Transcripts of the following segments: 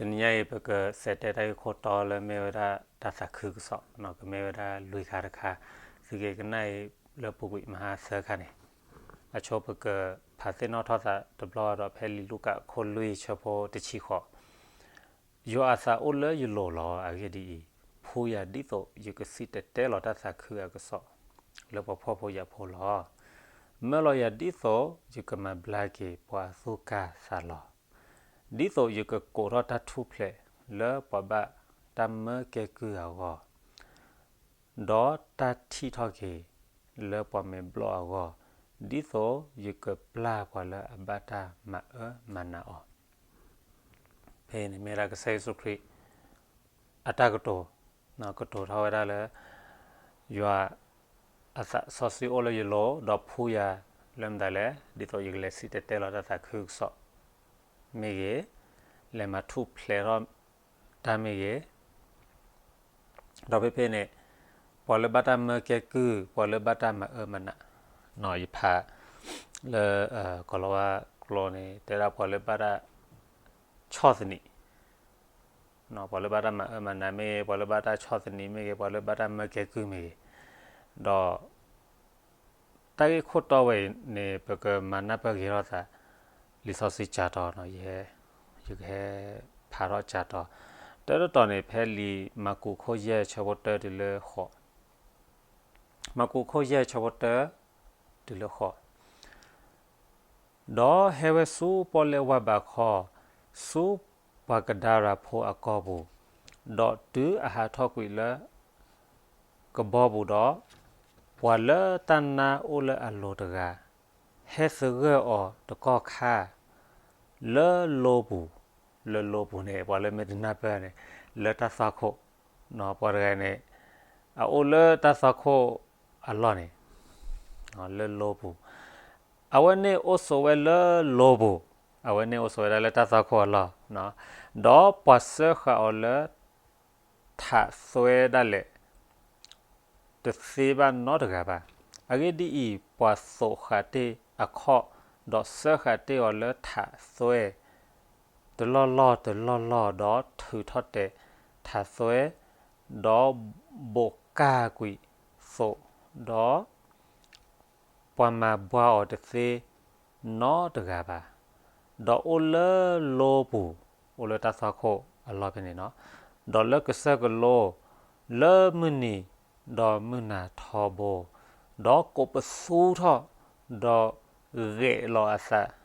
တနံၤညါအံၤ ပကစးတဲတၢ်ဂ့ၢ်ခိၣ်တီလၢမ့ၢ်ဝဲဒၣ်တၢ်သးခုကစီၣ်, ကမ့ၢ်ဝဲဒၣ်လွံၢ်ခါတခါ, သုကကနၣ်အံၤလၢပူၤကွံာ်မဟါသၢခါန့ၣ်, အဆိပကဖးသ့ၣ်နီၣ်ထီၣ်သးတဘျီဒီး ဖဲလံာ်လူၤကၣ်အခိၣ်လွံၢ်ဆၢဖိတဆံဃိး, ယွၤအသးအိၣ်လၢယလိၤလီၤ. အဂ့ၢ်ဒ်အံၤ, ဖှူယၤဒ်သိးယကစံၣ်တဲၤတဲလီၤတၢ်သးခုအကစီၣ် လၢပှၤဖှီၣ်ဖိယာ်ဖိလီၤ. မၢလီၤယၤဒ်သိးယကမၤဘျါက့ၤပှၤအသူၣ်ကၢ်သးလီၤ, ဒ်သိးယကကိးထီၣ်တၢ်ထူၣ်ဖျဲးလၢပှၤဘၣ်တၢ်မၢကဲကုၢ်အဂီၢ် ဒီးတၢ်ထံၣ်ထီၣ်က့ၤလၢပှၤမဲာ်ဘျီၣ်အဂီၢ်, ဒ်သိးယကပျၢ်ပှၤလၢအဘၣ်တၢ်မၤအၢမၤနးအီၤ. ဖဲအံၤန့ၣ်မ့ၢ်ဒၣ်ကစၢ်ယ့ၣ်ၡူးခရံာ်အတၢ်ကတိၤ, ကတိၤထီၣ်ဝဲဒၣ်လၢ ယွၤအသးစီဆှံအိၣ်လၢယလိၤ, ဒီးဖှူယၤလၢမတၤလဲၣ်, ဒ်သိးယကလဲၤစံၣ်တဲၤတဲလီၤတၢ်သးခုကစီၣ်မ့ၢ်ဂ့ၤ, လဲၤမၤထူၣ်ဖျဲးထီၣ်တၢ်မ့ၢ်ဂ့ၤ, ဒီးဖဲဖဲန့ၣ် ပှၤလၢဘၣ်တၢ်မၢကဲကုၢ်, ပှၤလၢဘၣ်တၢ်မၤအၢမၤနး, ယဖးလၢကီၤလၤဝါကျိာ်န့ၣ် တဲဒၣ်ပှၤလၢဘၣ်တၢ်ဆီၣ်သနံး, ပှၤလၢဘၣ်တၢ်မၤအၢမၤနးမ့ၢ်ဂ့ၤ, ပှၤလၢဘၣ်တၢ်ဆီၣ်သနံးမ့ၢ်ဂ့ၤ, ပှၤလၢဘၣ်တၢ်မၢကဲကုၢ်မ့ၢ်ဂ့ၤ, ဒီး တၢ်ဂ့ၢ်ခိၣ်တီဝဲအံၤန့ၣ် ပကမၤနၢ်ပၢၢ်က့ၤထီၣ်သး လံာ်စီဆှံကၠၤတီၤ, ယဟဲဖးထီၣ်ကၠၤတီၤ, တၢ်တတီၤန့ၣ် ဖဲလံာ်မၢ်ကူးခိၣ်ယဲၢ်ဆၢဖိတၢတုၤလၢဃိး, မၢ်ကူးခိၣ်ယဲၢ်ဆၢဖိတၢတုၤလၢဃိး, ဒီးဟဲဝဲဆူပီၣ်လဲၣ်ဝၢ်ဘးခီ, ဆူပှၤကဒါရၤဖိအကီၢ်ပူၤ, ဒီးတုၤအဟးထီၣ်ကွံာ်လၢ ကဘီပူၤဒီး, ပှၤလၢတၢ်နါအိၣ်လၢအလိၤတဂၤ, ဟဲသဂၢၢ်အီၤတကီၢ်ခါ, လၢလိပူၤ, လၢလိပူၤန့ၣ် ပှၤလၢမ့ၢ်တနၢ်ပၢၢ်န့ၣ် လၢတၢ်သွၣ်ခိၣ်, ပှၤတဂၤန့ၣ် အအိၣ်လၢတၢ်သွၣ်ခိၣ်အလီၢ်န့ၣ်, လၢလိပူၤ, အဝဲန့ၣ်အိၣ်ဆိးဝဲလၢလိပူၤ, အဝဲန့ၣ်အိၣ်ဆိးဝဲဒၣ်လၢတၢ်သွၣ်ခိၣ်အလီၢ်, ဒီးပှၤစၢဃာ်အီၤလၢ ထးသွဲဒၣ်လဲာ် တသ့ဘၣ်နီတဂၤဘၣ်. အဂ့ၢ်ဒ်အံၤ, ပှၤသိးဃာ်တ့ၢ်အခီၣ်, ဒီးစၢဃာ်တ့ၢ်အီၤလၢထးသွဲ တလီၢ်လီၢ်တလီၢ်လီၢ်, ဒီးထုးထီၣ်တဲာ်ထးသွဲ, ဒီးဘိးကၢ်ကွံာ်သိး, ဒီး ပှၤမၤဘှါအီၤတသ့နီတဂၤဘၣ်. ဒီးအိၣ်လၢလိပူၤ, အိၣ်လၢတၢ်သွၣ်ခိၣ်အလီၢ်ဖဲန့ၣ်လီၤ. ဒီးလၢကစၢၢ်ကလိ, လၢမုၢ်နံၤဒီးမုၢ်နၤထီဘိ, ဒီးကိးပသူထီၣ်, ဒီးဂဲၤလီၤအသး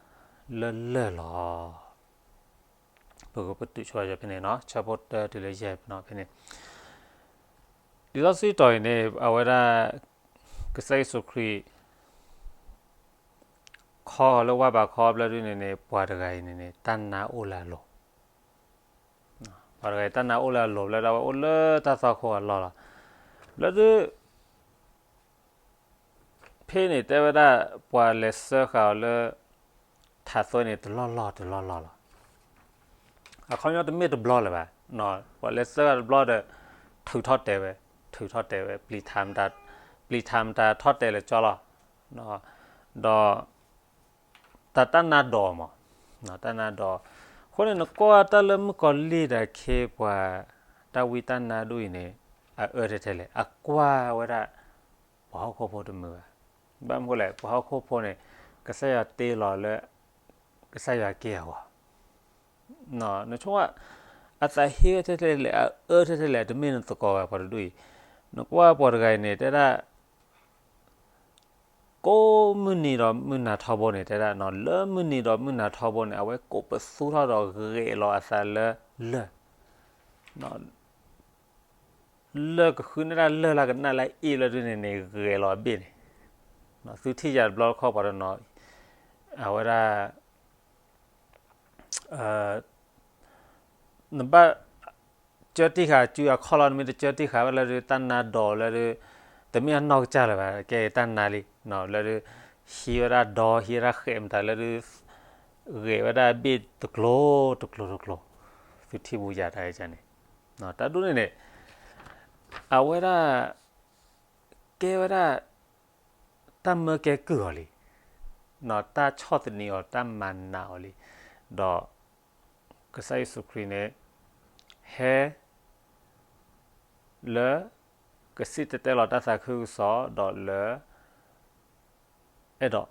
လၢလၢၢ်လီၤ. ပကပတုာ်ဆိဖဲန့ၣ်လီၤ, ဆၢဖိတၢတုၤလၢယဲၢ်ဖဲန့ၣ်, လံာ်စီဆှံတီၤအံၤန့ၣ် အဝဲဒၣ် ကစၢ်ယ့ၣ်ၡူးခရံာ် ခီလၢဝၢ်ဘးခီဘျီဒုန့ၣ်န့ၣ် ပှၤတဂၤအံၤန့ၣ်န့ၣ် တၢ်နါအိၣ်လၢအလိၤ, ပှၤတဂၤအံၤတၢ်နါအိၣ်လၢအလိၤ ဘျီဒုအဝဲအိၣ်လၢတၢ်သွၣ်ခိၣ်အလီၢ်လီၤ. ဘျီဒု ဖဲန့ၣ်တဲဝဲဒၣ် ပှၤလဲၤစၢဃာ်အီၤလၢ ထးသွဲန့ၣ် တလီၢ်လီၢ်တလီၢ်လီၢ်လီၤ. အခီပညီတမ့ၢ်တဘျီလၢၤဘၣ်, ပှၤလဲၤစၢဃာ်တဘျီဒီး ထုးထီၣ်တဲာ်ဝဲ, ထုးထီၣ်တဲာ်ဝဲ, ပျံၤထးမတၤထီၣ်တဲာ်လၢကၠီလီၤ. ဒီး တၢ်တၢ်နါဒိးမး, တၢ်နါဒိး, အဃိန့ၣ် နကွၢ်တၢ်လၢမုၣ်ကီၤလံၢ်ဒီးခ့ပှၤ တၢ်ဝံတၢ်နါဒိၣ်အံၤန့ၣ် အအၢထဲထဲလဲၣ်, အကွၢ်ဝဲဒၣ် ပှၤဟီၣ်ခိၣ်ဖိတမုာ်ဘၣ်. ဘၣ်မနုၤလဲၣ်, ပှၤဟီၣ်ခိၣ်ဖိန့ၣ် ကစၢ်ယွၤတ့လီၤလၢ ကစၢ်ယွၤက့ၢ်အဂီၢ်, နဆိကမိၣ် အသးဟ့ဝဲထဲထဲလဲၣ်, အအၢထဲထဲလဲၣ်, တမ့ၢ်နသကိးဘၣ် ပှၤတဒူၣ်အံၤ, နကွၢ်ပှၤတဂၤအံၤန့ၣ် တဲဒၣ် ကိးမုၢ်နံၤဒီးမုၢ်နၤထီဘိန့ၣ် တဲဒၣ် လၢမုၢ်နံၤဒီးမုၢ်နၤထီဘိန့ၣ် အဝဲကိးပသူထီၣ်ဒီးဂဲၤလီၤအသးလၢလၢၢ်, လၢၢ်ကဃုန့ၢ်ဒၣ်လၢၢ်လၢကနၣ်လၢအ့ၣ်လၢဒုန့ၣ်န့ၣ် ဂဲၤလီၤအဘ့ၣ်န့ၣ်, သုထံၣ်ယၤတဘျီတခီပှၤတနီၤ အဝဲဒၣ် နဘၣ်ကၢတံၢ်ဃာ်စုအခီၣ်လီၤ, နမ့ၢ်တကၢတံၢ်ဃာ်ဘၣ်လၢဒု တၢ်နါဒိးလၢဒု တမ့ၢ်အနီၢ်ကစၢ်လၢၤဘၣ်, ကဲတၢ်နါလံ, လၢဒု ဟံးဝဲဒၣ်ဒီ ဟံးဝဲဒၣ်ဃဲးမတၤလၢဒု ဂဲၤဝဲဒၣ်ဘ့ၣ်တကျိၤတကျိၤတကျိၤ, သုထံၣ်ဘူးယၤတၢ်န့ၣ်, တၢ်ဒ်န့ၣ်န့ၣ် အဝဲဒၣ် ကဲဝဲဒၣ် တၢ်မၢကဲကုၢ်အီၤလံ, တၢ်ဆီၣ်သနံးအီၤ တၢ်မၤနးအီၤလံ, ဒီး ကစၢ်ယ့ၣ်ၡူးခရံာ်န့ၣ် ဟဲ လၢ ကစံၣ်တဲၤတဲလီၤတၢ်သးခုကစီၣ်ဒီးလၢ အဲၣ်ဒိး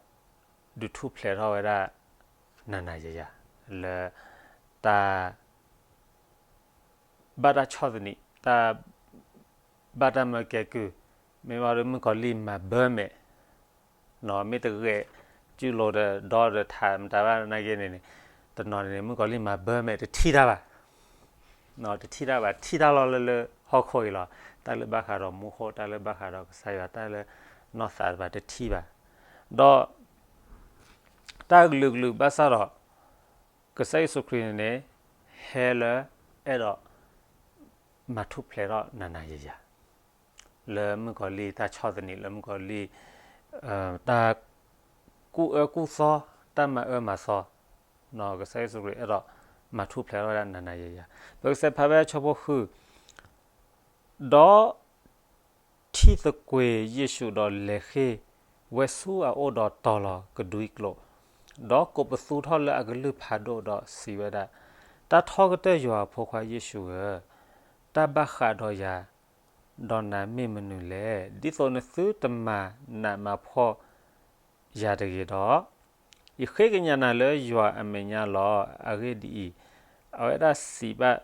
ဒုးထူၣ်ဖျဲးထီၣ်ဝဲဒၣ် နၤနၤယၤယၤ လၢ တၢ် ဘၣ်တၢ်ဆီၣ်သနံး တၢ် ဘၣ်တၢ်မၢကဲကုၢ် မ့ၢ်ဘၣ်ဒီးမုၣ်ကီၤလံၢ်မၤဘၢမဲာ် မ့ၢ်တဂဲၤ စုလိၤဒီးဒီဒီးထးမတၤဘၣ်နာ်က့န့ၣ်န့ၣ် တနီၤန့ၣ်န့ၣ် မုၣ်ကီၤလံၢ်မၤဘၢမဲာ်တထံၣ်တၢ်ဘၣ် တထံၣ်တၢ်ဘၣ် ထံၣ်တၢ်လီၤလၢလၢဟီၣ်ခိၣ်အံၤလီၤ. တၢ်လၢဘၣ်ဃးဒီးမူခိၣ် တၢ်လၢဘၣ်ဃးဒီးကစၢ်ယွၤ တၢ်လၢနီၢ်သးတဖၣ်တထံၣ်ဘၣ်. ဒီး တၢ်ကလုာ်ကလုာ်ဘၣ်ဆၣ်ဒီး ကစၢ်ယ့ၣ်ၡူးခရံာ်န့ၣ်န့ၣ် ဟဲလၢအဲၣ်ဒိး မၤထူၣ်ဖျဲးထီၣ်နၤနၤယၤယၤ လၢမုၣ်ကီၤလံၢ်တၢ်ဆီၣ်သနံး လၢမုၣ်ကီၤလံၢ် တၢ် ကူၣ်အၢကူၣ်သီ တၢ်မၤအၢမၤသီ ကစၢ်ယ့ၣ်ၡူးခရံာ်အဲၣ်ဒိး မၤထူၣ်ဖျဲးထီၣ်ဝဲဒၣ်နၤနၤယၤယၤ. ပကစးဖးဖဲဆၢဖိဃု ဒီး ထံၣ်သကွ့ၤယ့ၣ်ၡူးဒီးလဲၤဃ့ၢ်ဝဲဆူအအိၣ်ဒီးတီၤလီၤကဒွံကျိာ်, ဒီးကိးပသူထီၣ်လၢအကလုၢ်ဖးဒိၣ်ဒီးစံးဝဲဒၣ်, တၢ်ထီကတၢၢ်ယွၤအဖိခွါယ့ၣ်ၡူးဧၢ, တၢ်ဘၣ်ဃးဒီးယၤ ဒီးနၤမ့ၢ်မနုၤလဲၣ်. ဒ်သိးနသုတမၤနးမၤဖှီၣ် ယၤတဂ့ၤဒီး, ယဃ့ကညးနၤလၢယွၤအမဲာ်ညါလီၤ. အဂ့ၢ်ဒ်အံၤ, အဝဲဒၣ်စံးဘၣ်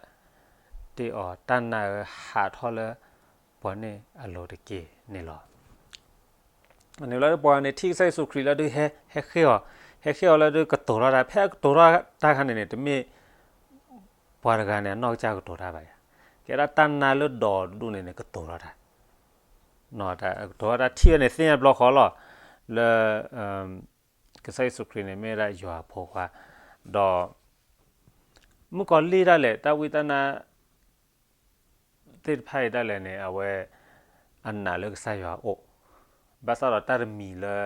တ့ၢ်အီၤ, တၢ်နါဧၢ, ဟးထီၣ်လၢပှၤန့ၣ်အလိၤတက့ၢ်န့ၣ်လီၤ. န့ၣ်လီၤ ပှၤန့ၣ်ထံၣ်ကစၢ်ယ့ၣ်ၡူးခရံာ်လၢဒုးဟဲ ဟဲဃ့ၢ်အီၤ, ဟဲဃ့ၢ်အီၤလၢဒုးကတိၤထီၣ်တၢ်, ဖဲအကတိၤထီၣ်တၢ်ခါန့ၣ်န့ၣ် တမ့ၢ်ပှၤတဂၤန့ၣ် အနီၢ်ကစၢ်ကတိၤတၢ်ဘၣ်ယၤ, ကဲဒၣ်တၢ်နါလၢဒိးတဒူၣ်န့ၣ်န့ၣ် ကတိၤထီၣ်တၢ် ကတိၤထီၣ်တၢ်ထံၣ်ဝဲန့ၣ် သ့ၣ်ညါဘျီဃီလီၤ, လၢ ကစၢ်ယ့ၣ်ၡူးခရံာ်န့ၣ် မ့ၢ်ဝဲဒၣ်ယွၤအဖိခွါ, ဒီး မုၣ်ကီၤလံၢ်ဒၣ်လဲာ် တၢ်ဝံတၢ်နါ သ့ၣ်တဖၣ်အံၤဒၣ်လဲာ်န့ၣ် အဝဲ အနာ်လၢကစၢ်ယွၤအအိၣ်, ဘၣ်ဆၣ်ဒီးတၢ်တမံၤလၢ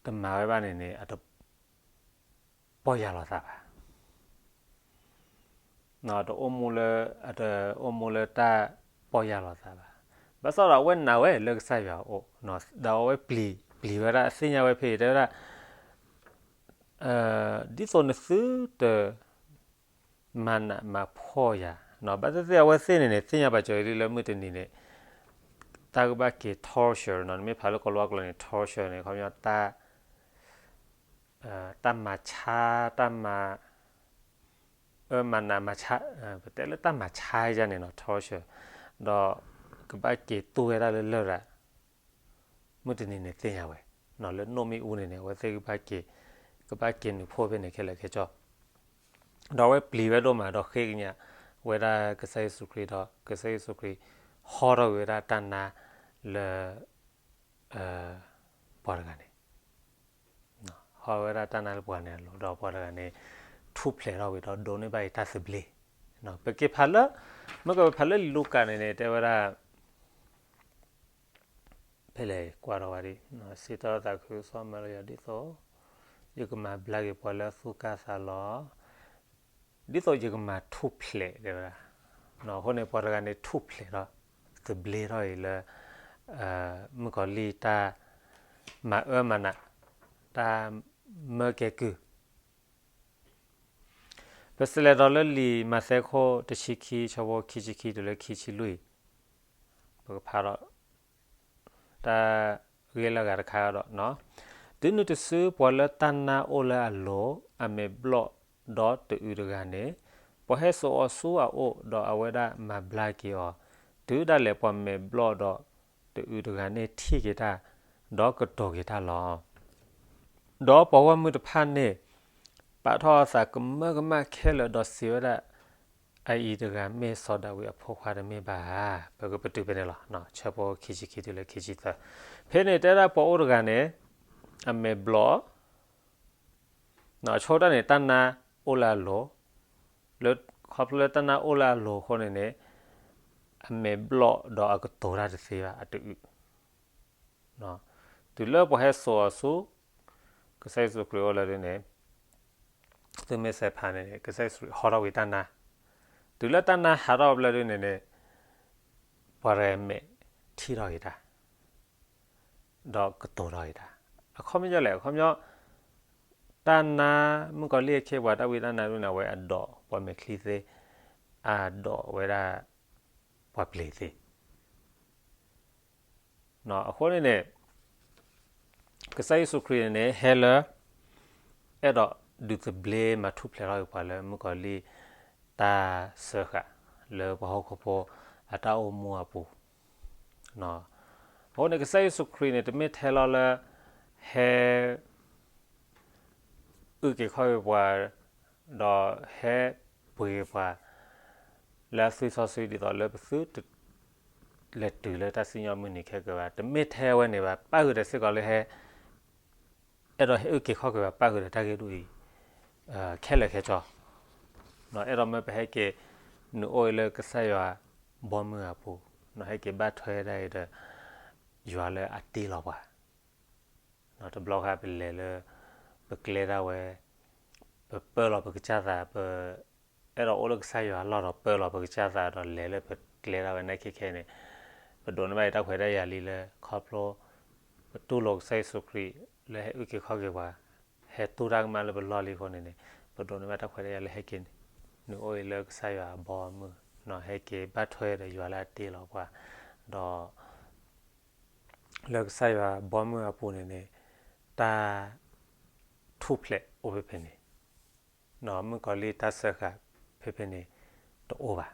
တမၤဝဲဘၣ်န့ၣ်န့ၣ် အတ ပီၢ်ယၢ်လီၤသးဘၣ် တအိၣ်မူလၢ တအိၣ်မူလၢတၢ်ပီၢ်ယၢ်လီၤသးဘၣ်. ဘၣ်ဆၣ်ဒီးအဝဲနာ်ဝဲလၢကစၢ်ယွၤအအိၣ်, ဒီးအဝဲပျံၤ ပျံၤဝဲဒၣ် အသ့ၣ်ညါဝဲဖဲအံၤ တဲဝဲဒၣ် ဒ်သိးနသုတ မၤနးမၤဖှီၣ်ယၤ, ဘၣ်သ့ၣ်သ့ၣ်အဝဲသ့ၣ်န့ၣ်န့ၣ် သ့ၣ်ညါပာ်စၢၤလံလၢမုၢ်တနံၤန့ၣ် တၢ်ကဘၣ်က့ၤ torture နီၤ, နမ့ၢ်ဖးလၢကီၤလၤဝါကျိာ်န့ၣ် torture န့ၣ် ခီပညီတၢ် တၢ်မၤဆါ တၢ်မၤ အၢမၤနးမၤဆါ ပတဲလၢတၢ်မၤဆါယါန့ၣ်နီၤ torture ဒီးကဘၣ်က့ၤတူၢ်ဝဲဒၣ်လၢလရာ် မုၢ်တနံၤန့ၣ်သ့ၣ်ညါဝဲ လၢနိၣ်မ့ၣ်အူန့ၣ်န့ၣ် အဝဲသ့ၣ်ကဘၣ်က့ၤ ကဘၣ်က့ၤနုာ်ဖှိၣ်ဖဲန့ၣ်ခဲလၢာ်ခဲဆ့ ဒီးအဝဲပျံၤဝဲဒိၣ်မး ဒီးဃ့ကညးဝဲဒၣ်ကစၢ်ယ့ၣ်ၡူးခရံာ်ဒီး ကစၢ်ယ့ၣ်ၡူးခရံာ် ဟီထီၣ်ကွံာ်ဝဲဒၣ်တၢ်နါလၢ ပှၤတဂၤန့ၣ် ဟီဝဲဒၣ်တၢ်နါလၢပှၤန့ၣ်အလိၤ ဒီးပှၤတဂၤန့ၣ် ထူၣ်ဖျဲးထီၣ်ဝံၤဒီးဒိးန့ၢ်ဘၣ်အံၤတၢ်သဘျ့, ပက့ၤဖးလၢ မ့ၢ်ကပဖးလၢလံာ်လူၤကၣ်န့ၣ်န့ၣ် တဲဝဲဒၣ် ဖဲလဲၣ်ကွၢ်ထီၣ်ဝဲဒၣ် စံးထီၣ်သးခုကစီၣ်မၢလီၤယၤဒ်သိး ယကမၤဘျါက့ၤပှၤလၢအသူၣ်ကၢ်သးလီၤ ဒ်သိးယကမၤထူၣ်ဖျဲးတဲဝဲဒၣ်, အဃိန့ၣ် ပှၤတဂၤန့ၣ်ထူၣ်ဖျဲးထီၣ် သဘျ့ထီၣ်အံၤလၢ မုၣ်ကီၤလံၢ်တၢ် မၤအၢမၤနး တၢ်မၢကဲကုၢ် ပစလဲၤဒီးလၢလံာ်မးသဲခိၣ်တဆံခံ ဆၢဖိခံဆံခံတုၤလၢခံဆံလွံၢ်, ပကဖးဒီး တၢ်ဂ့ၢ်လၢအဂၤတခါဒီး, တုၤနုၤတစုပှၤလၢတၢ်နါအိၣ်လၢအလိၤ အမဲာ်ဘျီၣ်ဒီးတအုးတဂၤန့ၣ်, ပှၤဟဲစိာ်အီၤဆူအအိၣ် ဒီးအဝဲဒၣ်မၤဘျါက့ၤအီၤ, တုၤဒၣ်လဲာ်ပှၤမဲာ်ဘျီၣ်ဒီးတအုးတဂၤန့ၣ်ထံၣ်က့ၤတၢ်, ဒီးကတိၤက့ၤတၢ်လီၤ. ဒီးပှၤဂီၢ်မုၢ်တဖၣ်န့ၣ် ပာ်ထီၣ်အသးကမၢကမၣ်ခဲလၢာ်ဒီးစံးဝဲဒၣ်, အအံၤတဂၤမ့ၢ်စီၤဒၤဝံးအဖိခွါတမ့ၢ်ဘၣ်ဧါ. ပကပတုာ်ဖဲန့ၣ်လီၤ. ဆၢဖိခံဆံခံတုၤလၢခံဆံသၢ, ဖဲန့ၣ်တဲဒၣ်ပှၤအိၣ်တဂၤန့ၣ် အမဲာ်ဘျီၣ် အဆိကတၢၢ်န့ၣ် တၢ်နါအိၣ်လၢအလိၤ, လၢခီဖျိလၢတၢ်နါအိၣ်လၢအလိၤအဃိန့ၣ်န့ၣ်, အမဲာ်ဘျီၣ်ဒီးအကတိၤတၢ်တသ့ဘၣ် အတအုး, တုၤလၢပှၤဟဲစိာ်အီၤဆူ ကစၢ်ယ့ၣ်ၡူးခရံာ်အိၣ်လၢဒုန့ၣ်, သုမ့ၢ်စဲးဖးန့ၣ် ကစၢ်ယ့ၣ်ၡူးခရံာ်ဟီထီၣ်ကွံာ်တၢ်နါ, တုၤလၢတၢ်နါဟးထီၣ်ဘျၢဒုန့ၣ်န့ၣ်, ပှၤတဂၤမဲာ်ထံၣ်ထီၣ်က့ၤတၢ် ဒီးကတိၤထီၣ်က့ၤတၢ်, အခီပညီလဲၣ်, အခီပညီ တၢ်နါ မုၣ်ကီၤလံၢ်အခ့အပှၤတၢ်ဝံတၢ်နါဒုန့ၣ် အဝဲအဒိးပှၤမဲာ်ချံသ့, အဒိးဝဲဒၣ်ပှၤပျ့ၤသ့. အဃိန့ၣ်န့ၣ် ကစၢ်ယ့ၣ်ၡူးခရံာ်န့ၣ်န့ၣ် ဟဲလၢ အဲၣ်ဒိးဒုးသဘျ့မၤထူၣ်ဖျဲးထီၣ်က့ၤပှၤလၢမုၣ်ကီၤလံၢ်တၢ်စၢဃာ် လၢပှၤဟီၣ်ခိၣ်ဖိအတၢ်အိၣ်မူအပူၤ, အဃိန့ၣ် ကစၢ်ယ့ၣ်ၡူးခရံာ်န့ၣ် တမ့ၢ်ထဲလီၤလၢ ဟဲ အုၣ်က့ၤခီၣ်က့ၤပှၤ ဒီးဟဲပှ့ၤက့ၤပှၤ လၢအသွံၣ်စီဆှံဒ်သိးလၢပသုတ လဲၤတုၤလၢတၢ်စံၣ်ညီၣ်မုၢ်နံၤခဲကၢၤဘၣ်. တမ့ၢ်ထဲဝဲန့ၣ်ဘၣ်, ပၣ်ဃုာ်ဒီးစ့ၢ်ကီးလၢဟဲ အဲၣ်ဒိးဟဲအုၣ်က့ၤခီၣ်က့ၤဘၣ် ပၣ်ဃုာ်ဒီးတၢ်ဂ့ၢ်ဒ်အံၤ ခဲလၢာ်ခဲဆ့, အဲၣ်ဒိးမၢပဟဲက့ၤ နုာ်အိၣ်အံၤလၢကစၢ်ယွၤဘီမုၢ်အပူၤ, ဟဲက့ၤဘၣ်ထွဲဒၣ်အံၤဒီး ယွၤလၢအတ့လီၤပှၤ တဘျီခါပလဲၤလၢ ပကျဲဒၣ်ဝဲ, ပပၢလီၤပကစၢ်သး, ပ အဲၣ်ဒိးအိၣ်လၢကစၢ်ယွၤအလီၢ်ဒီးပၢလီၤပကစၢ်သးဒီးလဲၤလၢပကျဲဒၣ်ဝဲန့ၣ်ခဲခဲန့ၣ်, ပဒိးန့ၢ်ဘၣ်အံၤတၢ်ခွဲးတၢ်ယာ်လံလၢခီဖျိ ပတူၢ်လိာ်ကစၢ်ယ့ၣ်ၡူးခရံာ်လၢဟဲအုၣ်က့ၤခီၣ်က့ၤပှၤ, ဟဲတူၢ်တၢ်ကမၣ်လၢပလီၢ်လံအဃိန့ၣ်န့ၣ်, ပဒိးန့ၢ်ဘၣ်တၢ်ခွဲးတၢ်ယာ်လၢဟဲက့ၤ နုာ်အိၣ်အံၤလၢကစၢ်ယွၤအဘီအမုၢ်, ဟဲက့ၤဘၣ်ထွဲဒီးယွၤလၢအတ့လီၤပှၤ, ဒီး လၢကစၢ်ယွၤဘီမုၢ်အပူၤန့ၣ်န့ၣ်, တၢ်ထူၣ်ဖျဲးအိၣ်ဖဲဖဲန့ၣ်, မုၣ်ကီၤလံၢ်တၢ်စၢဃာ်ဖဲဖဲန့ၣ် တအိၣ်ဘၣ်.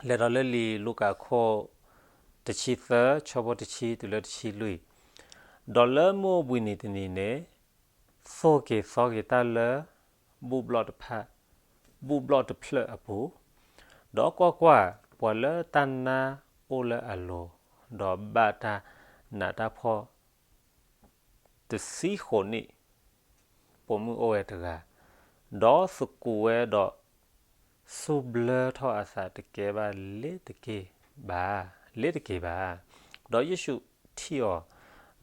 လဲၤဒီးလၢလံာ်လူၤကၣ်ခိၣ်တဆံသၢ ဆၢဖိတဆံတုၤလၢတဆံလွံၢ်, ဒီးလၢမုၢ်အိၣ်ဘှံးနံၤတနံၤန့ၣ် သိၣ်က့ၤသီက့ၤတၢ်လၢ ဘူၣ်ဘျီၣ်တဖၣ်, ဘူၣ်ဘျီၣ်တဖျၢၣ်အပူၤ, ဒီးကွၢ်ကွၢ်, ပှၤလၢတၢ်နါအိၣ်လၢအလိၤ, ဒီးဘၣ်တၢ်နးတၢ်ဖှီၣ် တဆံဃိးနံၣ်, ပိာ်မုၣ်အိၣ်ဝဲတဂၤ, ဒီးသကူးဝဲဒီး စူၣ်ဘျၢထီၣ်အသးတကဲဘၣ်လ့ၤတက့ၢ်ဘၣ်, လ့ၤတက့ၢ်ဘၣ်. ဒီးယ့ၣ်ၡူးထံၣ်အီၤ,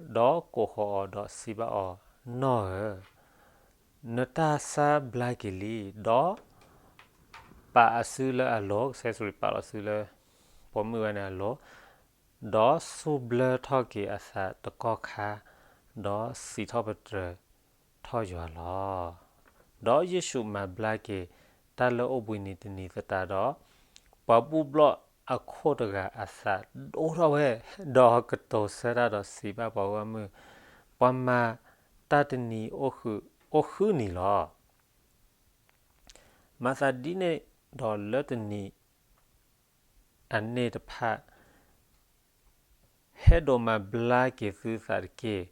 ဒီးကိးဃီၤအီၤဒီးစံးဘၣ်အီၤ, နီၢ်ဧၢ, နတၢ်ဆါဘျါက့ၤလံ, ဒီးပာ်အစုလၢအလိၤ, ကစၢ်ယ့ၣ်ၡူးခရံာ်ပာ်လီၤစုလၢ ပိာ်မုၣ်ဝဲန့ၣ်အလိၤ, ဒီးစူၣ်ဘျၢထီၣ်က့ၤအသးတကီၢ်ခါ, ဒီးစံးထီၣ်ပတြၢၤထီၣ်ယွၤလီၤ. ဒီးယ့ၣ်ၡူးမၤဘျါက့ၤတၢ်လၢအိၣ်ဘှံးနံၤတနံၤသတးဒီး, ပှၤဘူၣ်ဘျီၣ်အခိၣ်တဂၤအသးဒိၣ်ထီၣ်ဝဲ, ဒီးကတိၤဆၢတၢ်ဒီးစံးဘၣ်ပှၤဂီၢ်မုၢ်, ပှၤမၤတၢ်တနံၤအိၣ်ဃုနံၤလီၤ. မၤသးဒ်န့ၣ်ဒီးလၢတနံၤ အန့ၣ်တဖၣ် ဟဲဒိးမၤဘျါက့ၤသုသးတက့ၢ်,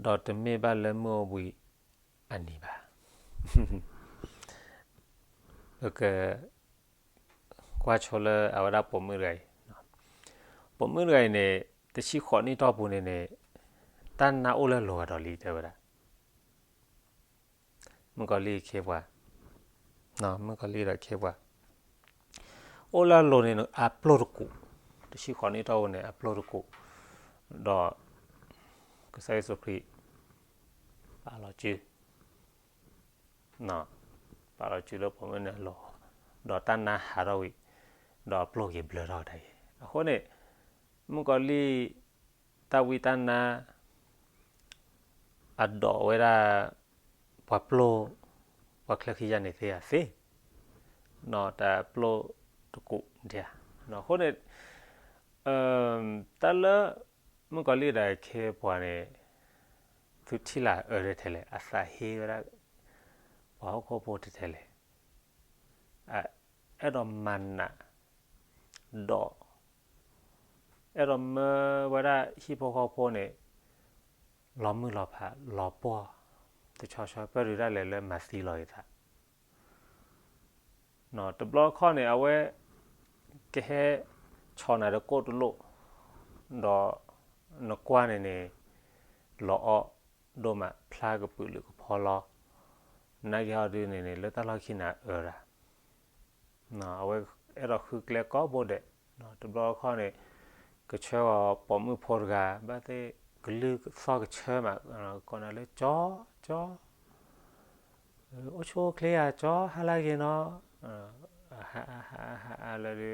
ဒီးတမ့ၢ်ဘၣ်လၢမုၢ်အိၣ်ဘှံးအနံၤဘၣ်. ပကကွၢ်ဆိလၢအဝဲဒၣ်ပိာ်မုၣ်တဂၤအံၤ, ပိာ်မုၣ်တဂၤအံၤန့ၣ် တဆံဃိးနံၣ်တီၢ်ပူၤန့ၣ်န့ၣ် တၢ်နါအိၣ်လၢအလိၤဂၤဒီးလံတဲဝဲဒၣ် မုၣ်ကီၤလံၢ်ခ့ပှၤ, မုၣ်ကီၤလံၢ်ဒီးခ့ပှၤ, အိၣ်လၢအလိၤန့ၣ် အပျိၢ်တကူး, တဆံဃိးနံၣ်တီၢ်ပူၤန့ၣ် အပျိၢ်တကူး, ဒီး ကစၢ်ယ့ၣ်ၡူးခရံာ် ပာ်လီၤစု ပာ်လီၤစုလၢပိာ်မုၣ်န့ၣ်အလိၤ, ဒီးတၢ်နါဟးထီၣ်ဝံၤ, ဒီးအပျိၢ်က့ၤဘျၢထီၣ်တၢ်အံၤ, အဃိန့ၣ် မုၣ်ကီၤလံၢ် တၢ်ဝံတၢ်နါ အဒိးဝဲဒၣ် ပှၤပျိၢ် ပှၤချၢခံယါန့ၣ်သ့ဧါသ့, တၢ်ပျိၢ်တကူးဒၣ်, အဃိန့ၣ် တၢ်လၢ မုၣ်ကီၤလံၢ်ဒီးခ့ပှၤန့ၣ် သုထံၣ်လၢအအၢထဲလဲၣ်, အသးဟ့ဝဲဒၣ် ပှၤဟီၣ်ခိၣ်ဖိထဲလဲၣ်, အဲၣ်ဒိးမၤနး ဒီး အဲၣ်ဒိးမၢဝဲဒၣ်ဟံၣ်ဖိဃီဖိန့ၣ် လီၤမုၢ်လီၤဖး လီၤပှီၢ် တဆီဆီ ပၢၢ်ဒုးဒၣ်လဲာ်လၢမၤသံလီၤအသး တဘျီခီန့ၣ် အဝဲ ကဟဲဆီၣ်နၤဒီးကိၣ်တလိၣ်, ဒီးနကွၢ်န့ၣ်န့ၣ် လီၤအီၣ်ဒိၣ်မး ဖျါကပုာ်လုးကဖီလီၤ, နာ်က့ဟီဒုန့ၣ်န့ၣ် လၢတၢ်လီၢ်ခံန့ၣ်အအၢဒၣ် အဝဲအဲၣ်ဒိးဃုကျဲကိးဘိဒဲး, တဘျီခီန့ၣ် ကဆှၢအီၤပိာ်မုၣ်ဖိတဂၤ ဘၣ်သ့ၣ်ကလုၢ်သီၣ်ကဆၢမး, ကိးနၤလၢကၠီ, ကၠီ, အိၣ်ဆူၣ်အိၣ်ချ့ဧါ ကၠီ ဟါလၢဂ့ၤနီၤ, ဟါအါ ဟါအါ ဟါအါလၢဒုး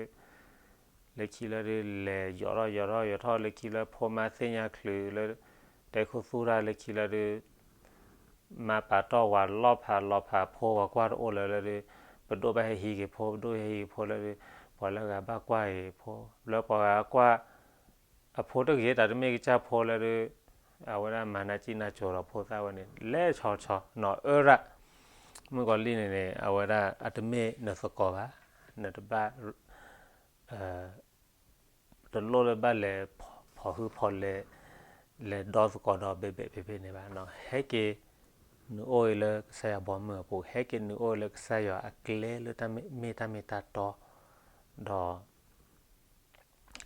လၢခံလၢဒုး လဲၤယိးထီၣ်ယိးထီၣ်ယိးထီၣ်လၢခံလၢဖိမါသ့ၣ်ညါချုးလၢ တဲခိၣ်သူၣ်တၢ်လၢခံလၢဒုး မါပာ်တီၢ်ဝၤလီၢ်ဖးလီၤဖးဖိဝၤကွၢ်တအိၣ်လၢၤလၢဒုး ပဒိၣ်ဘၣ်ဟဲဟံးက့ၤဖိ, ပဒိၣ်ဟဲဟံးက့ၤဖိလၢဒုး ပှၤလၢဂၤဘၣ်ကွၢ်က့ၤဖိ, လၢပှၤဂၤကွၢ် အဖိတဂ့ၤ တၢ်တမ့ၢ်ကစၢ်ဖိလၢဒုး အဝဲဒၣ်မၤနၢ်ကံၣ်နၢ်ကိၤဒီးဖိသၣ်ဝဲန့ၣ် လဲၤဆီဆီ နီၢ်အၢရၣ် မုၣ်ကီၤလံၢ်န့ၣ်န့ၣ် အဝဲဒၣ်အတမ့ၢ်နသကိးဘၣ်, နတဘၣ် တလိၣ်လၢဘၣ်လဲၤဖီၣ်ဟုဖီၣ်လဲၤ လဲၤဒီသကိးဒီးဘဲဘဲဖဲဖဲန့ၣ်ဘၣ်. ဟဲက့ၤနုာ်အိၣ်အံၤလၢကစၢ်ယွၤဘီမုၢ်အပူၤ, ဟဲက့ၤနုာ်အိၣ်လၢကစၢ်ယွၤအကျဲလၢတၢ်မ့ၢ်တၢ်မ့ၢ်တၢ်တီ, ဒီး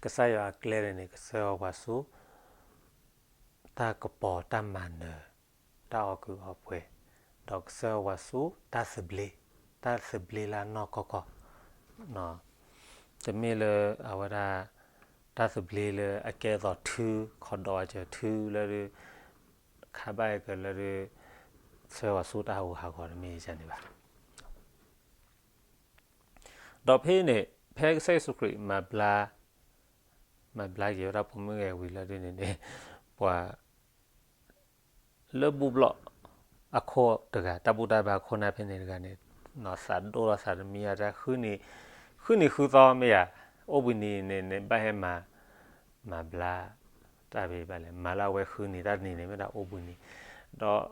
ကစၢ်ယွၤအကျဲန့ၣ်န့ၣ် ကဆှၢအီၤပှၤဆူ တၢ်ကပီၤတၢ်မၤနၢၤ တၢ်အီၣ်ကုာ်အီပှဲၤ, ဒီးကဆှၢအီၤပှၤဆူတၢ်သဘျ့, တၢ်သဘျ့လၢအနီၢ်ကီၢ်ကီၢ်, တမ့ၢ်လၢအဝဲဒၣ် တၢ်သဘျ့လၢအကဲအသိးထု ခီၣ်ဒီးအစၢၤထုလၢဒုး ခါဘၣ်ကလၢဒုး ဆှၢအီၤဆူတၢ်ဟးဂူာ်ဟးဂီၤတမ့ၢ်ဒ်န့ၣ်ဘၣ်. ဒီးဖဲန့ၣ် ဖဲကစၢ်ယ့ၣ်ၡူးခရံာ်မၤဘျါ, မၤဘျါက့ၤဝဲဒၣ်ဖိမုၣ်ဂဲၤဝံၤလၢဒ်န့ၣ်န့ၣ် ပှၤ လၢဘူၣ်ဘျီၣ်အခိၣ်တဂၤ, တၢ်ဘူၣ်တၢ်ဘါအခိၣ်နၢ်ဖဲန့ၣ်တဂၤန့ၣ်, သးဒိၣ်ထီၣ်သးတမံၤအတၢ် ဃုနံၤဃုသီမ့ၢ်ဧါ, အိၣ်ဘှံးနံၤန့ၣ်န့ၣ် ဘၣ်ဟဲမၤ, မၤဘျါတၢ်ဖဲဘၣ်လဲၣ်, မၤလၢအဝဲဃုနံၤတၢ်တနံၤန့ၣ် မ့ၢ်ဒၣ်အိၣ်ဘှံးနံၤ, ဒီး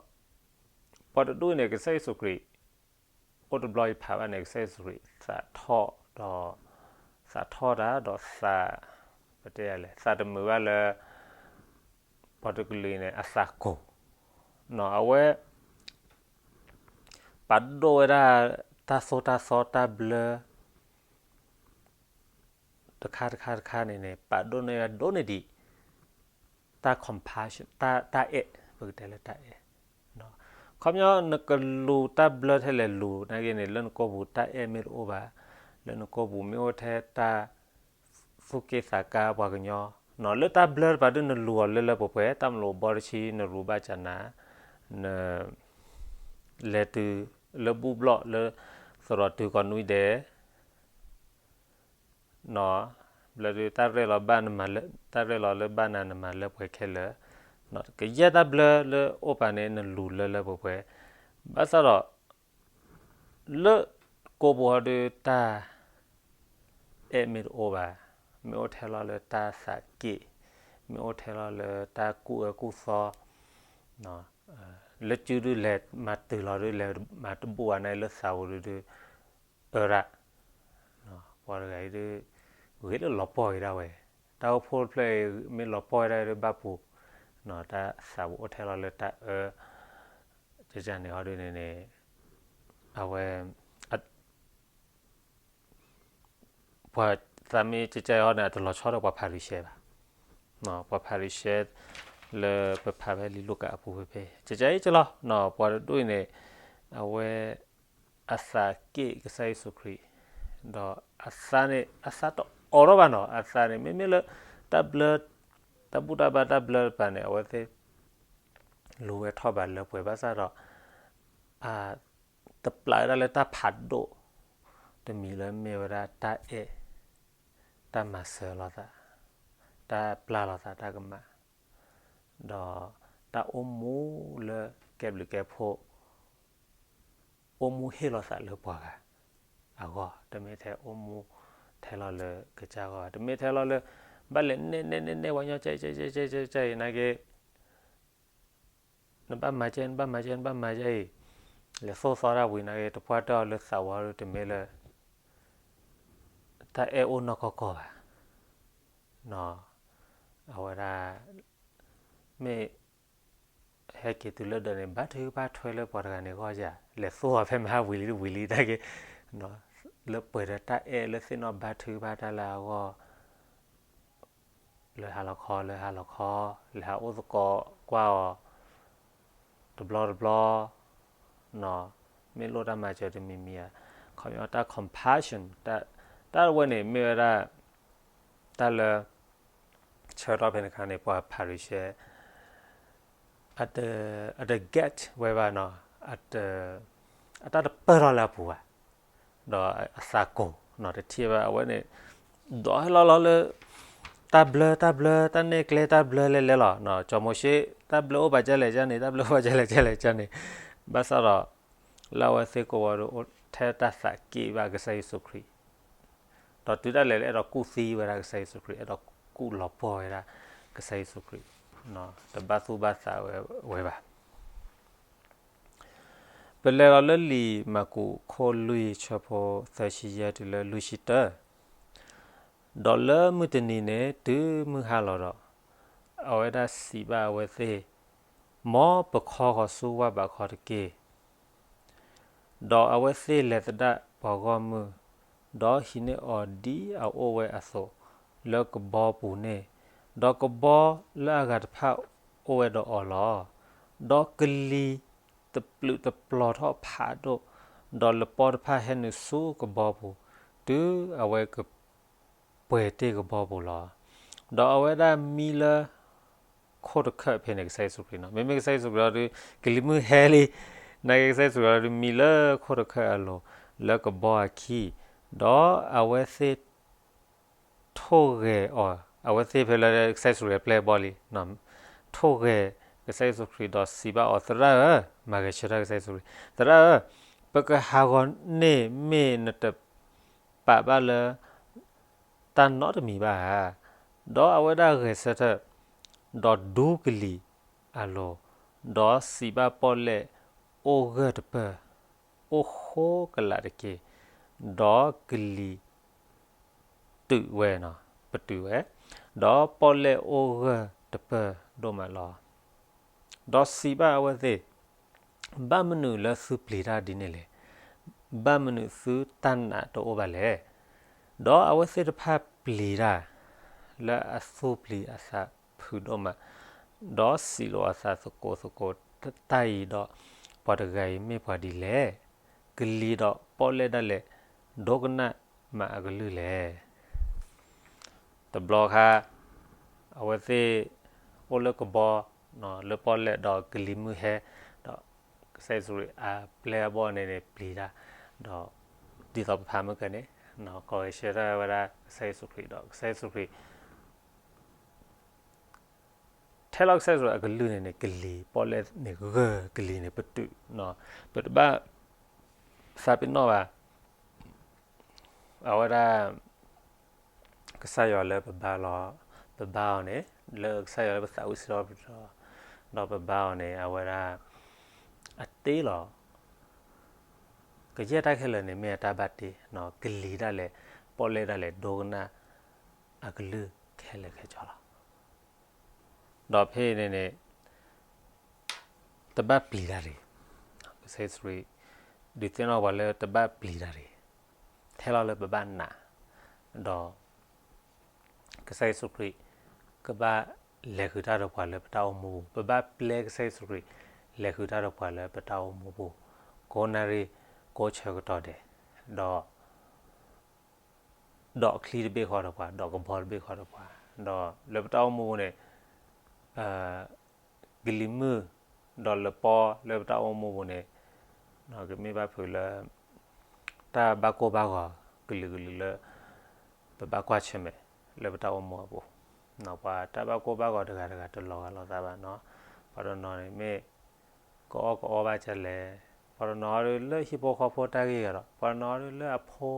ပှၤတဒူၣ်န့ၣ် ကစၢ်ယ့ၣ်ၡူးခရံာ် အိၣ်တဘျီအံၤဖးဘၣ်န့ၣ် ကစၢ်ယ့ၣ်ၡူးခရံာ် သးထီၣ်ဒီး, သးထီၣ်တၢ်ဒီးသး, ပတဲလဲၣ် သးတမုာ်ဘၣ်လၢ ပှၤတကလုာ်အံၤန့ၣ် အသးကိၢ်, အဝဲ ပာ်ဒိၣ်ဝဲဒၣ် တၢ်သိၣ်တၢ်သီတၢ်ဘျၢ တခါတခါတခါန့ၣ်န့ၣ် ပာ်ဒိၣ်န့ၢ်ဝဲဒိၣ်န့ၢ်ဒံး တၢ် compassion တၢ်အဲၣ်, ပကတဲလၢတၢ်အဲၣ်, ခီပညီ နကလူၤတၢ်ဘျၢထဲလဲၣ်လူၤ နာ်က့န့ၣ် လၢနကိာ်ပူၤတၢ်အဲၣ်မ့ၢ်တအိၣ်ဘၣ်, လၢနကိာ်ပူၤမ့ၢ်အိၣ်ထဲတၢ် သူၣ်က့ၣ်သးကါပှၤကညီ, လၢတၢ်ဘျၢတပၤဒုးနလူၤအီၤလၢလၢပှဲၤပှဲၤ တၢ်မလိာ်ဘီတဆံ နရူးဘၣ်ကနၤ, န လဲၤတုၤလၢဘူၣ်ဘျီၣ်လၢ သရိာ်တုၤကီၢ်နွံဒဲး ဘျၢဒုးတၢ်ရဲၣ်လီၤဘၣ်နမၤလၢ တၢ်ရဲၣ်လီၤလၢဘၣ်နၤနမၤလၢပှဲၤခဲလၢာ်, ကယဲၢ်တၢ်ဘျၢလၢအိၣ်ပာ်န့ၣ် နလူၤလၢလၢပှဲၤပှဲၤ, ဘၣ်ဆၣ်ဒီး လၢကိာ်ပူၤဟီဒုးတၢ် အဲၣ်မ့ၢ်တအိၣ်ဘၣ်, မ့ၢ်အိၣ်ထဲလီၤလၢတၢ်သးက့ၣ်, မ့ၢ်အိၣ်ထဲလီၤလၢတၢ်ကူၣ်အၢကူၣ်သီ, လၢစုဒုးလဲၤမၤတုၤလီၤဒုးလဲၤမၤတဘူၣ်ဘၣ်န့ၣ်လၢသးပူၤဒုးဒုး အၢရၣ်, ပှၤတဂၤအံၤဒုး ဂ့ၤလၢလီၤပှီၢ်က့ၤဒၣ်ဝဲ, တၢ်အိၣ်ဖှိၣ်တဖျၢၣ်အံၤ မ့ၢ်လီၤပှီၢ်ဝဲဒၣ်ဒုးဘၣ်ပူၤ, တၢ်သးပူၤအိၣ်ထဲလီၤလၢတၢ်အၢ, ကန့ၣ်ဟီဒုးန့ၣ်န့ၣ် အဝဲ ပှၤသးမ့ၢ်ကကဲအီၤန့ၣ် အတလီၤဆီဒီးပှၤဖၤရံၤၡဲဘၣ်. ပှၤဖၤရံၤၡဲ လၢပဖးဖဲလံာ်လူၤကၣ်အပူၤဖဲဖဲ ကကဲအံၤကလီၤ, ပှၤတဒူၣ်အံၤန့ၣ် အဝဲ အသးက့ၣ်ကစၢ်ယ့ၣ်ၡူးခရံာ်, ဒီးအသးန့ၣ် အသးတအိးထီၣ်ဘၣ်နီၤ, အသးန့ၣ် မ့မ့ၢ်လၢ တၢ်ဘျၢ တၢ်ဘူၣ်တၢ်ဘါတၢ်ဘျၢတပၤန့ၣ် အဝဲသ့ၣ် လူၤဝဲထီၣ်ဘးလၢပှဲၤဘၣ်ဆၣ်ဒီး အ တပျၢ်ဝဲဒၣ်လၢတၢ်ဖးဒိၣ် တမံၤလၢမ့ၢ်ဝဲဒၣ်တၢ်အဲၣ်, တၢ်မၤစၢၤလိာ်သး, တၢ်ပျၢ်လိာ်သးတၢ်ကမၣ်, ဒီးတၢ်အိၣ်မူလၢကဲဘျုးကဲဖှိၣ် အိၣ်မူဟ့ၣ်လိာ်သးလၢပှၤဂၤအဂီၢ်, တမ့ၢ်ထဲအိၣ်မူထဲလီၤလၢကစၢ်ဂီၢ်, တမ့ၢ်ထဲလီၤလၢ ဘၣ်လဲၤနဲၣ်နဲၣ်နဲၣ်နဲၣ်ပှၤကညီ ကဲကဲကဲကဲကဲကဲအံၤနာ်က့ နဘၣ်မၤကဲ နဘၣ်မၤကဲ နဘၣ်မၤကဲအံၤ, လဲၤသိၣ်သီတၢ်ဝံၤနာ်က့ တပှၢ်တၢၢ်အီၤလၢသးဝီတမ့ၢ်လၢ တၢ်အဲၣ်အိၣ်နီၢ်ကီၢ်ကီၢ်ဘၣ်. အဝဲဒၣ် မ့ၢ် ဟဲက့ၤတုၤလၢဒၢးန့ၣ် ဘါထုကဖၣ်ထွဲလၢပှၤတဂၤန့ၣ်ဂီၢ်ယၤ, လဲၤသိၣ်အီၤဖဲမဟါဝံၤလံတဝံၤလံတၢ်က့, လၢပှဲၤဒီးတၢ်အဲၣ်လၢသ့ၣ်နီၣ်ဘါထုကဖၣ်တၢ်လၢအဂီၢ် လၢဟါလီၤခီ လၢဟါလီၤခီ, လဲၤဟးအိၣ်သကိးကွၢ်အီၤ တဘျီတဘျီ, မ့ၢ်လိၣ်တၢ်မၤစၢၤတမံၤမံၤဧါ, ခီပညီတၢ် compassion တၢ်တဝဲန့ၣ် မ့ၢ်ဝဲဒၣ် တၢ်လၢ ဆၢကတီၢ်ဖဲန့ၣ်အခါန့ၣ် ပှၤဖၤရံၤၡဲ အတ အတ get ဝဲဘၣ်နီၤ, အတ အတၢ်တပၢၢ်ထီၣ်လၢအပူၤဘၣ်, ဒီးအသးကိၢ်နီၤ တထံၣ်ဘၣ် အဝဲန့ၣ် ဒိးဟဲလီၤလီၤလၢ တၢ်ဘျၢ တၢ်ဘျၢ တၢ်နဲၣ်ကျဲ တၢ်ဘျၢလဲၤလဲၤလီၤ, ကၠီၤမိၤၡ့ တၢ်ဘျၢအိၣ်ဘၣ်ကၢလဲၣ်ကၢန့ၣ် တၢ်ဘျၢအိၣ်ဘၣ်ကၢလဲၣ်ကၢလဲၣ်ကၢန့ၣ်, ဘၣ်ဆၣ်ဒီး လၢအဝဲသ့ၣ်ကိးဝဲဒီး ထဲတၢ်သးက့ၣ်ဘၣ်ကစၢ်ယ့ၣ်ၡူးခရံာ်, ဒီးတုၤဒၣ်လဲာ်လၢအဲၣ်ဒိးကူၣ်သံဝဲဒၣ်ကစၢ်ယ့ၣ်ၡူးခရံာ်, အဲၣ်ဒိးကူၣ်လီၤပှီၢ်ဝဲဒၣ်ကစၢ်ယ့ၣ်ၡူးခရံာ်, တဘၣ်သူၣ်ဘၣ်သးဝဲဘၣ်. ပလဲၤလီၤလၢလံာ်မၢ်ကူးခိၣ်လွံၢ်ဆၢဖိသၢဆံယဲၢ်တုၤလၢလွံၢ်ဆံတၢ, ဒီးလၢမုၢ်တနံၤန့ၣ်တုၤမုၢ်ဟါလီၤဒီး, အဝဲဒၣ်စံးဘၣ်အဝဲသ့ၣ်, မ်ပခီဃီၤဆူဝၢ်ဘးခီတက့ၢ်. ဒီးအဝဲသ့ၣ်လဲၤသဒၣ်ပှၤဂီၢ်မုၢ်, ဒီးဟံးန့ၢ်အီၤဒ်အအိၣ်ဝဲအသိးလၢကဘီပူၤန့ၣ်, ဒီးကဘီလၢအဂၤတဖၣ်အိၣ်ဝဲဒီးအီၤလီၤ. ဒီးကလံၤတပျုာ်တပျီၤထီၣ်ဖးဒိၣ်, ဒီးလပီတဖၣ်ဟဲနုာ်ဆူကဘီပူၤ, တုၤအဝဲကပှဲၤတ့ၢ်ကဘီပူၤလီၤ. ဒီးအဝဲဒၣ်မံလၢ ခိၣ်တခၢၣ်ဖဲန့ၣ် ကစၢ်ယ့ၣ်ၡူးခရံာ်နီၤ, မ့မ့ၢ်ကစၢ်ယ့ၣ်ၡူးခရံာ်ဒီး ကလံၤမုၢ်ဟဲလံ, နာ်က့ကစၢ်ယ့ၣ်ၡူးခရံာ်ဒီးမံလၢခိၣ်တခၢၣ်အလိၤ လၢကဘီအခံ, ဒီးအဝဲသ့ၣ် ထိၣ်ဂဲၤအီၤ, အဝဲသ့ၣ်ဖဲလၢကစၢ်ယ့ၣ်ၡူးခရံာ်အပျဲၢ်အဘီၣ်လံ, ထိၣ်ဂဲၤကစၢ်ယ့ၣ်ၡူးခရံာ်ဒီးစံးဘၣ်အီၤ, သရၣ်ဧၢ, မၤဂဲၤဆၢထၢၣ်ကစၢ်ယ့ၣ်ၡူးခရံာ်, သရၣ်ဧၢ, ပကဟးဂီၤန့ၢ်မ့ၢ်နတ ပာ်ဘၣ်လၢ တၢ်နီတမံၤဘၣ်ဧါ. ဒီးအဝဲဒၣ်ဂဲၤဆၢထၢၣ်, ဒီးဒူကလံၤအလိၤ, ဒီးစံးဘၣ်ပီၣ်လဲၣ်အိၣ်ဂၢၢ်တပၢၢ်, အိၣ်ဃိကလာ်တက့ၢ်, ဒီးကလံၤတုာ်ဝဲ, ပတုာ်ဝဲ, ဒီးပီၣ်လဲၣ်အိၣ်ဂၢၢ်တပၢၢ်ဒိၣ်မးလီၤ. ဒီးစံးဘၣ်အဝဲသ့ၣ်, ဘၣ်မနုၤလၢသုပျံၤတၢ်ဒ်န့ၣ်လဲၣ်. ဘၣ်မနုၤသုတၢ်နာ်တအိၣ်ဘၣ်လဲၣ်. ဒီးအဝဲသ့ၣ်တဖၣ်ပျံၤတၢ် လၢအသူၣ်ပျံၤအသးဖုးဒိၣ်မး, ဒီးစံးလိာ်အသးသကိးသကိး, တၢ်အံၤဒီး ပှၤတဂၤအံၤမ့ၢ်ပှၤဒ်လဲၣ်. ကလံၤဒီးပီၣ်လဲၣ်ဒၣ်လဲာ် ဒိကနၣ်မးအကလုၢ်လဲၣ်. တဘျီခါ အဝဲသ့ၣ်အိၣ်လၢကဘီ လၢပီၣ်လဲၣ်ဒီးကလံၤမုၢ်ဟဲ, ဒီးကစၢ်ယ့ၣ်ၡူးခရံာ်အပျဲၢ်အဘီၣ်န့ၣ်န့ၣ်ပျံၤတၢ်, ဒီးဒ်သိးပဖးမုၢ်ကန့ၣ် ကိးဂဲၤဆၢထၢၣ်ဝဲဒၣ်ကစၢ်ယ့ၣ်ၡူးခရံာ်, ဒီးကစၢ်ယ့ၣ်ၡူးခရံာ် ထဲလီၤကစၢ်ယ့ၣ်ၡူးခရံာ်အကလုၢ်န့ၣ်န့ၣ် ကလံၤပီၣ်လဲၣ်န့ၣ်ဂၢၢ်, ကလံၤန့ၣ်ပတုာ်, ပတဘၣ် သးပ့ၤနီၣ်ဘၣ်. အဝဲဒၣ် ကစၢ်ယွၤလၢပဘါလီၤ, ပဘါအီၤန့ၣ် လၢကစၢ်ယွၤလၢပသးဝံၣ်စံးထီၣ်ပတြၢၤ, ဒီးပဘါအီၤန့ၣ် အဝဲဒၣ် အတ့လီၤ. ကယဲၢ်တၢ်ခဲလၢာ်န့ၣ် မ့ၢ်အတၢ်ဘၣ်တ့, ကလံၤဒၣ်လဲာ် ပီၣ်လဲၣ်ဒၣ်လဲာ် ဒိကနၣ်အကလုၢ်ခဲလၢာ်ခဲဆ့လီၤ. ဒီးဖဲန့ၣ်န့ၣ် တဘၣ်ပျံၤတၢ်တဂ့ၤ. ကစၢ်ယ့ၣ်ၡူးခရံာ် ဒုးသ့ၣ်နီၣ်ပှၤလၢတဘၣ်ပျံၤတၢ်တဂ့ၤ. ထဲလီၤလၢပဘၣ်နာ်, ဒီး ကစၢ်ယ့ၣ်ၡူးခရံာ် ကဘၣ်လဲၤဃုာ်တၢ်ဒီးပှၤလၢပတၢ်အိၣ်မူပူၤ, ပဘၣ်ပျဲကစၢ်ယ့ၣ်ၡူးခရံာ် လဲၤဃုာ်တၢ်ဒီးပှၤလၢပတၢ်အိၣ်မူပူၤ, ကိးနၣ်ရံၣ်ကိးဆၢကတီၢ်ဒဲး, ဒီး ဒီးချံတဘ့ၣ်ဃီဒီးပှၤ, ဒီးကဘီတဘ့ၣ်ဃီဒီးပှၤ, ဒီးလၢပတၢ်အိၣ်မူပူၤန့ၣ် ကလံၤမုၢ် ဒီးလပီလၢပတၢ်အိၣ်မူပူၤန့ၣ် ကမ့ၢ်ဘၣ်ဖုးလၢ တၢ်ဘၣ်ကိၢ်ဘၣ်ဂီၤကလုာ်ကလုာ်လၢ ပဘၣ်ကွၢ်ဆၢၣ်မဲာ်လၢပတၢ်အိၣ်မူအပူၤ, ပှၤတၢ်ဘၣ်ကိၢ်ဘၣ်ဂီၤတဂၤတဂၤတလီၤဂာ်လိာ်သးဘၣ်နီၤ, ပှၤတနီၤန့ၣ်မ့ၢ် ကအီၣ်ကအီဘၣ်ကလဲၣ်, ပှၤတနီၤဒုးလၢဟံၣ်ဖိဃီဖိတၢ်ဂ့ၢ်ဂၤဒီး ပှၤတနီၤဒုးလၢအဖိ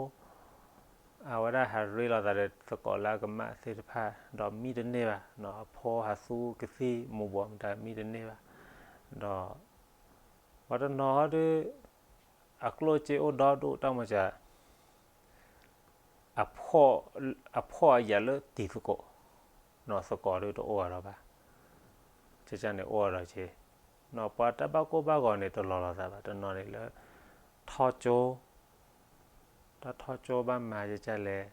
အဝဲဒၣ်ဟးရ့လိာ်သးဒီးသကိးလၢအကမၣ်သ့ၣ်တဖၣ် ဒီးမံတန့ၢ်ဘၣ်, အဖိဟးသူကသံၣ်မူၤဘှီးမတၤမံတန့ၢ်ဘၣ်, ဒီး ပှၤတနီၤဒုး အကျိၣ်စ့အိၣ်ဒီဒူၣ်တၢ်မၤစၢၤ အဖှီၣ်အယာ်လၢတံၤသကိး, သကိးဒုးတအိၣ်အဒီးဘၣ်, ကန့ၣ်အိၣ်အဒီးက့, ပှၤတၢ်ဘၣ်ကိၢ်ဘၣ်ဂီၤန့ၣ်တလီၤလိာ်သးဘၣ်, တနီၤန့ၣ်လၢ ထီၣ်ကၠိ တၢ်ထီၣ်ကၠိဘၣ်မၤကလဲၣ်,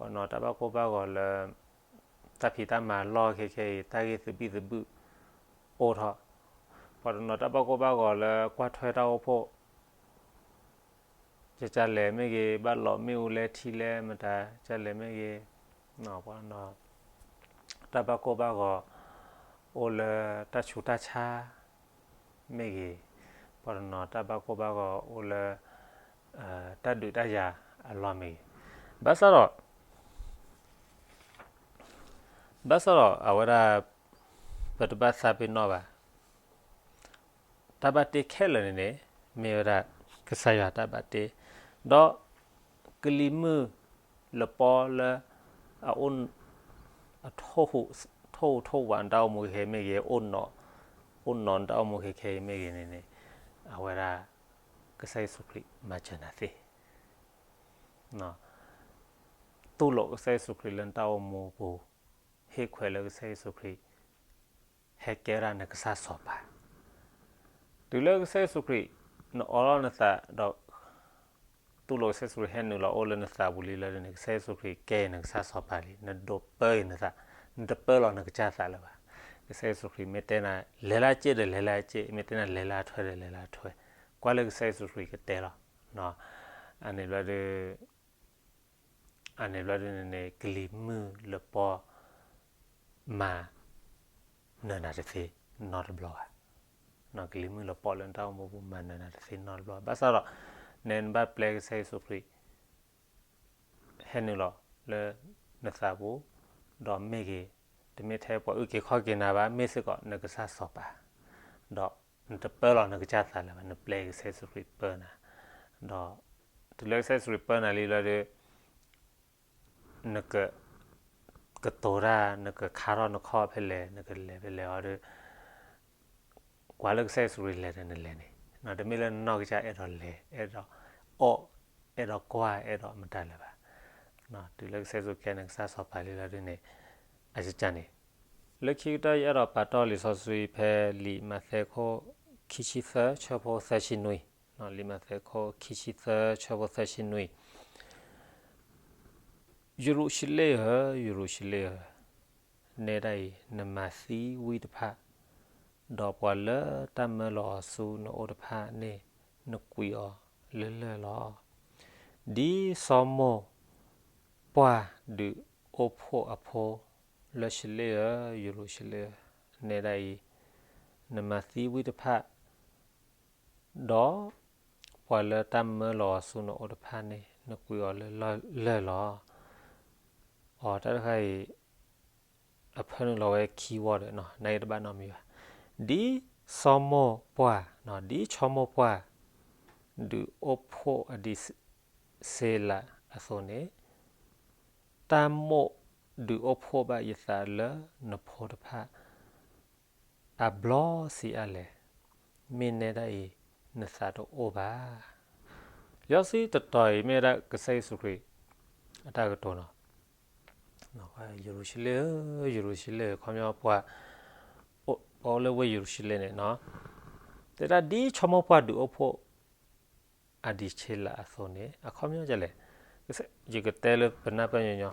ပှၤတနီၤတၢ်ဘၣ်ကိၢ်ဘၣ်ဂီၤလၢ တၢ်ဖံးတၢ်မၤလီၢ်ခဲခဲအံၤ တၢ်ဂ့ၢ်သဘံၣ်သဘုၣ်အိၣ်ထီၣ်, ပှၤတနီၤတၢ်ဘၣ်ကိၢ်ဘၣ်ဂီၤလၢကွၢ်ထွဲတၢ်အိၣ်ဖှိၣ် ကကလဲၣ်မ့ၢ်ဂ့ၤ, ဘၣ်လီၤမ့ၣ်အူလဲထံလဲမတၤ ကလဲၣ်မ့ၢ်ဂ့ၤ, ပှၤတနီၤ တၢ်ဘၣ်ကိၢ်ဘၣ်ဂီၤ အိၣ်လၢတၢ်ဆူးတၢ်ဆါမ့ၢ်ဂ့ၤ, ပှၤတနီၤတၢ်ဘၣ်ကိၢ်ဘၣ်ဂီၤအိၣ်လၢ တၢ်ဒုးတၢ်ယၤအလီၢ်မ့ၢ်ဂ့ၤ, ဘၣ်ဆၣ်ဒီး ဘၣ်ဆၣ်ဒီးအဝဲဒၣ် ပတဘၣ်သးပ့ၤနီၣ်ဘၣ်, တၢ်ဘၣ်တ့ခဲလၢာ်န့ၣ်န့ၣ် မ့ၢ်ဝဲဒၣ် က ကစၢ်ယွၤတၢ်ဘၣ်တ့, ဒီးကလံၤမုၢ်လပီလၢ အအိၣ် အထိၣ်ဟူးထိၣ်ဟူးထိၣ်ဝးနတၢ်အိၣ်မူခဲအံၤမ့ၢ်ဂ့ၤ, အိၣ်နီၢ် အိၣ်နီၢ်နတၢ်အိၣ်မူခဲခဲအံၤမ့ၢ်ဂ့ၤန့ၣ်န့ၣ်, အဝဲဒၣ် ကစၢ်ယ့ၣ်ၡူးခရံာ်မၤစၢၤနၤသ့ တူၢ်လိာ်ကစၢ်ယ့ၣ်ၡူးခရံာ်လၢနတၢ်အိၣ်မူအပူၤ, ဟ့ၣ်ခွဲးလၢကစၢ်ယ့ၣ်ၡူးခရံာ် ဟဲကဲဒၣ်နကစၢ်စီၤပၤ, တုၤလၢကစၢ်ယ့ၣ်ၡူးခရံာ် နအိးထီၣ်နသးဒီး တူၢ်လိာ်ကစၢ်ယ့ၣ်ၡူးခရံာ်ဟဲနုာ်လီၤအိၣ်လၢနသးပူၤလံလၢန့ၣ် ကစၢ်ယ့ၣ်ၡူးခရံာ်ကဲနကစၢ်စီၤပၤလံ, နဒိးပၢအံၤနသး, နတပၢလီၤနကစၢ်သးလၢၤဘၣ်. ကစၢ်ယ့ၣ်ၡူးခရံာ်မ့ၢ်တဲနၤ လဲၤလၢအစ့ၣ်ဒီးလဲၤလၢအစ့ၣ်, မ့ၢ်တဲနၤလဲၤလၢအထွဲဒီးလဲၤလၢအထွဲ, ကွၢ်လၢကစၢ်ယ့ၣ်ၡူးခရံာ်ကတဲလီၤ. အန့ၣ်ဘျီဒုး အန့ၣ်ဘျီဒုးန့ၣ်န့ၣ် ကလံၤမုၢ်လပီ မၤနၢၤနၤတသ့နီတဘျီဘၣ်. ကလံၤမုၢ်လပီလၢနတၢ်အိၣ်မူပူၤ မၤနၢၤနၤတသ့နီတဘျီဘၣ်. ဘၣ်ဆၣ်ဒီး နဲနဘၣ်ပျဲကစၢ်ယ့ၣ်ၡူးခရံာ် ဟဲနုာ်လီၤလၢနသးပူၤ, ဒီးမ့ၢ်ဂ့ၤ, တမ့ၢ်ထဲပှၤအုၣ်က့ၤခီၣ်က့ၤနၤဘၣ်, မ့ၢ်စ့ၢ်ကီးနကစၢ်စီၤပၤ, ဒီးနတပၢလီၤနကစၢ်သးလၢၤဘၣ်, နပျဲကစၢ်ယ့ၣ်ၡူးခရံာ်ပၢနၤ, ဒီးတုၤလၢကစၢ်ယ့ၣ်ၡူးခရံာ်ပၢနၤလံလီၤဒီး နက ကတိၤတၢ် နကခါထီၣ်နခီၣ်ဖဲလဲၣ် နကလဲၤဖဲလဲၣ်အီၤဒီး ကွၢ်လၢကစၢ်ယ့ၣ်ၡူးခရံာ်လဲၤဒီးနလဲၤန့ၣ်, တမ့ၢ်လၢနနီၢ်ကစၢ်အဲၣ်ဒိးလဲၤ အဲၣ်ဒိးအီၣ် အဲၣ်ဒိးကွၢ် အဲၣ်ဒိးမတၤလၢၤဘၣ်. တုၤလၢကစၢ်ယ့ၣ်ၡူးခရံာ်ကဲနကစၢ်စီၤပၤလံလီၤဒုးန့ၣ်, အစကန့ၣ် လၢခံကတၢၢ်ယအဲၣ်ဒိးပာ်တီၢ်လံာ်စီဆှံဖဲလံာ်မးသဲခိၣ်ခံဆံသၢဆၢဖိသၢဆံနွံ, လံာ်မးသဲခိၣ်ခံဆံသၢဆၢဖိသၢဆံနွံ ယရူၤၡလ့ၣ်ဧၢ, ယရူၤၡလ့ၣ်ဧၢ, နဲဒၣ်အံၤ နမၤသံဝံတဖၣ်, ဒီးပှၤလၢတၢ်မၢလီၤအီၤဆူနအိၣ်တဖၣ်န့ၣ် နကွံာ်အီၤလၢလၢၢ်လီၤ. ဒ်စီၤမိၢ်ပှၢ်ဒုးအိၣ်ဖှိၣ်အဖိလၢၡလ့ၣ်ဧၢ, ယရူၤၡလ့ၣ်ဧၢ, နဲဒၣ်အံၤ နမၤသံဝံတဖၣ် ဒီးပှၤလၢတၢ်မၢလီၤအီၤဆူနအိၣ်တဖၣ်န့ၣ် နကွံာ်အီၤလၢလၢၢ်လီၤ. အတၢ်တခါအံၤ အဖၢနုာ်လီၤဝဲခံဝီဒီး နအံၤတဘၣ်နီတမံၤဘၣ်. ဒ်စီၤမိၢ်ပှၢ်, ဒ်ဆီမိၢ်ပှၢ် ဒုးအိၣ်ဖှိၣ်အဒံးဆ့လးအသိးန့ၣ်, တၢ်မိၣ်ဒုးအိၣ်ဖှိၣ်ဘၣ်ယသးလၢနဖိတဖၣ် အဘျီဆံးအါလဲၣ်, မ့ၢ်နဲဒၣ်အံၤ နသးတအိၣ်ဘၣ်. လံာ်စီဆှံတတီၤအံၤ မ့ၢ်ဝဲဒၣ်ကစၢ်ယ့ၣ်ၡူးခရံာ် အတၢ်ကတိၤနီၤ. ယရူၤၡလ့ၣ်ဧၢ, ယရူၤၡလ့ၣ်ဧၢ, ခီပညီပှၤ ပှၤအိၣ်လၢဝ့ၢ်ယရူၤၡလ့ၣ်န့ၣ်နီၤ, တဲဒၣ်ဒ်ဆီမိၢ်ပှၢ်ဒုးအိၣ်ဖှိၣ် အဒံးဆ့လးအသိးန့ၣ် အခီပညီဒ်လဲၣ်, ယကတဲလၢပနၢ်ပၢၢ်ညီညီ,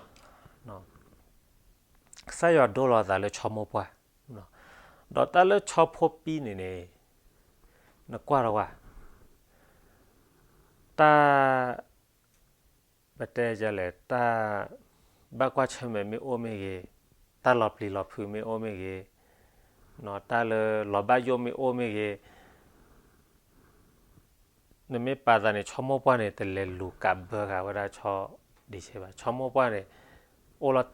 ကစၢ်ယွၤဒိလီၤအသးလၢဆီမိၢ်ပှၢ်, ဒီးတၢ်လၢဆီဖိပံန့ၣ်န့ၣ် နကွၢ်တဝါ, တၢ် ပတဲဒ်လဲၣ်, တၢ်ဘၣ်ကွၢ်ဆၢၣ်မဲာ်မ့ၢ်အိၣ်မ့ၢ်ဂ့ၤ, တၢ်လီၤပျံၤလီၤဖုးမ့ၢ်အိၣ်မ့ၢ်ဂ့ၤ, တၢ်လၢလီၤဘၣ်ယိၣ်မ့ၢ်အိၣ်မ့ၢ်ဂ့ၤ, နမ့ၢ်ပာ်သးန့ၣ် ဆီမိၢ်ပှၢ်န့ၣ် တလဲၤလူၤကးဘၢဃာ်ဝဲဒၣ်ဆီဒံးဆ့ဘၣ်. ဆီမိၢ်ပှၢ်န့ၣ် အိၣ်လီၤ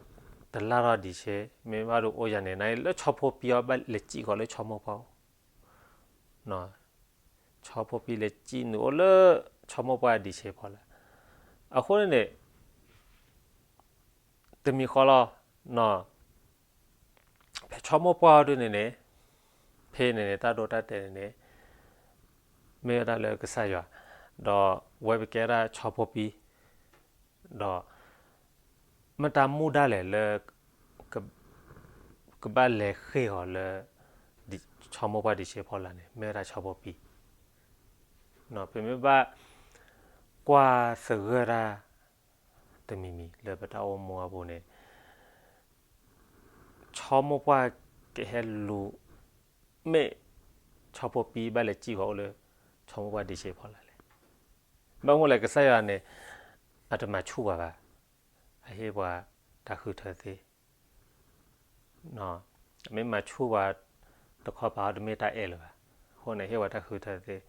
တလၢ်ထီၣ်ဒံးဆ့, မ့ၢ်ဘၣ်ဒုးအိၣ်ယၤန့ၣ် နလၢဆီဖိပံအီၤဘၣ်လဲၤစံၣ်ဃီၤလၢဆီမိၢ်ပှၢ်အိၣ် ဆီဖိပံလဲၤစံၣ်နုာ်အိၣ်လၢ ဆီမိၢ်ပှၢ်အဒံးဆ့ဖီလာ်. အဃိန့ၣ်န့ၣ် တမံၤဃီလီၤ, ဖဲဆီမိၢ်ပှၢ်အီၤဒုန့ၣ်န့ၣ်, ဖဲန့ၣ်န့ၣ် တၢ်ဒိတၢ်တဲာ်န့ၣ်န့ၣ် မ့ၢ်ဝဲဒၣ်လၢကစၢ်ယွၤ, ဒီးဝဲပကဲဒၣ်ဆီဖိပံ, ဒီး မတၤမူဒါလဲၣ်လၢ ကဘၣ်လဲၤဃ့ၢ်အီၤလၢ ဆီမိၢ်ပှၢ်ဒံးဆ့ဖီလာ်န့ၣ် မ့ၢ်ဝဲဒၣ်ဆီဖိပံ. ပမ့ၢ်ဘၣ်ကွၢ်သဂၢၢ်တၢ် တမံၤမံၤလၢပတၢ်အိၣ်မူအပူၤန့ၣ် ဆီမိၢ်ပှၢ်ကဟဲလူၤ မ့ၢ်ဆီဖိပံဘၣ်လဲၤစံၣ်ဃီၤအိၣ်လၢ ဆီမိၢ်ပှၢ်ဒံးဆ့ဖီလာ်လဲၣ်. ဘၣ်မနုၤလဲၣ် ကစၢ်ယွၤန့ၣ် အတမၤဆူၣ်ပှၤဘၣ်, အဟ့ၣ်ပှၤတၢ်ဃုထၢသ့ မ့ၢ်မၤဆူၣ်ပှၤတခီပၤ တမ့ၢ်တၢ်အဲၣ်လၢၤဘၣ်. အဃိန့ၣ် ဟ့ၣ်ပှၤတၢ်ဃုထၢသ့.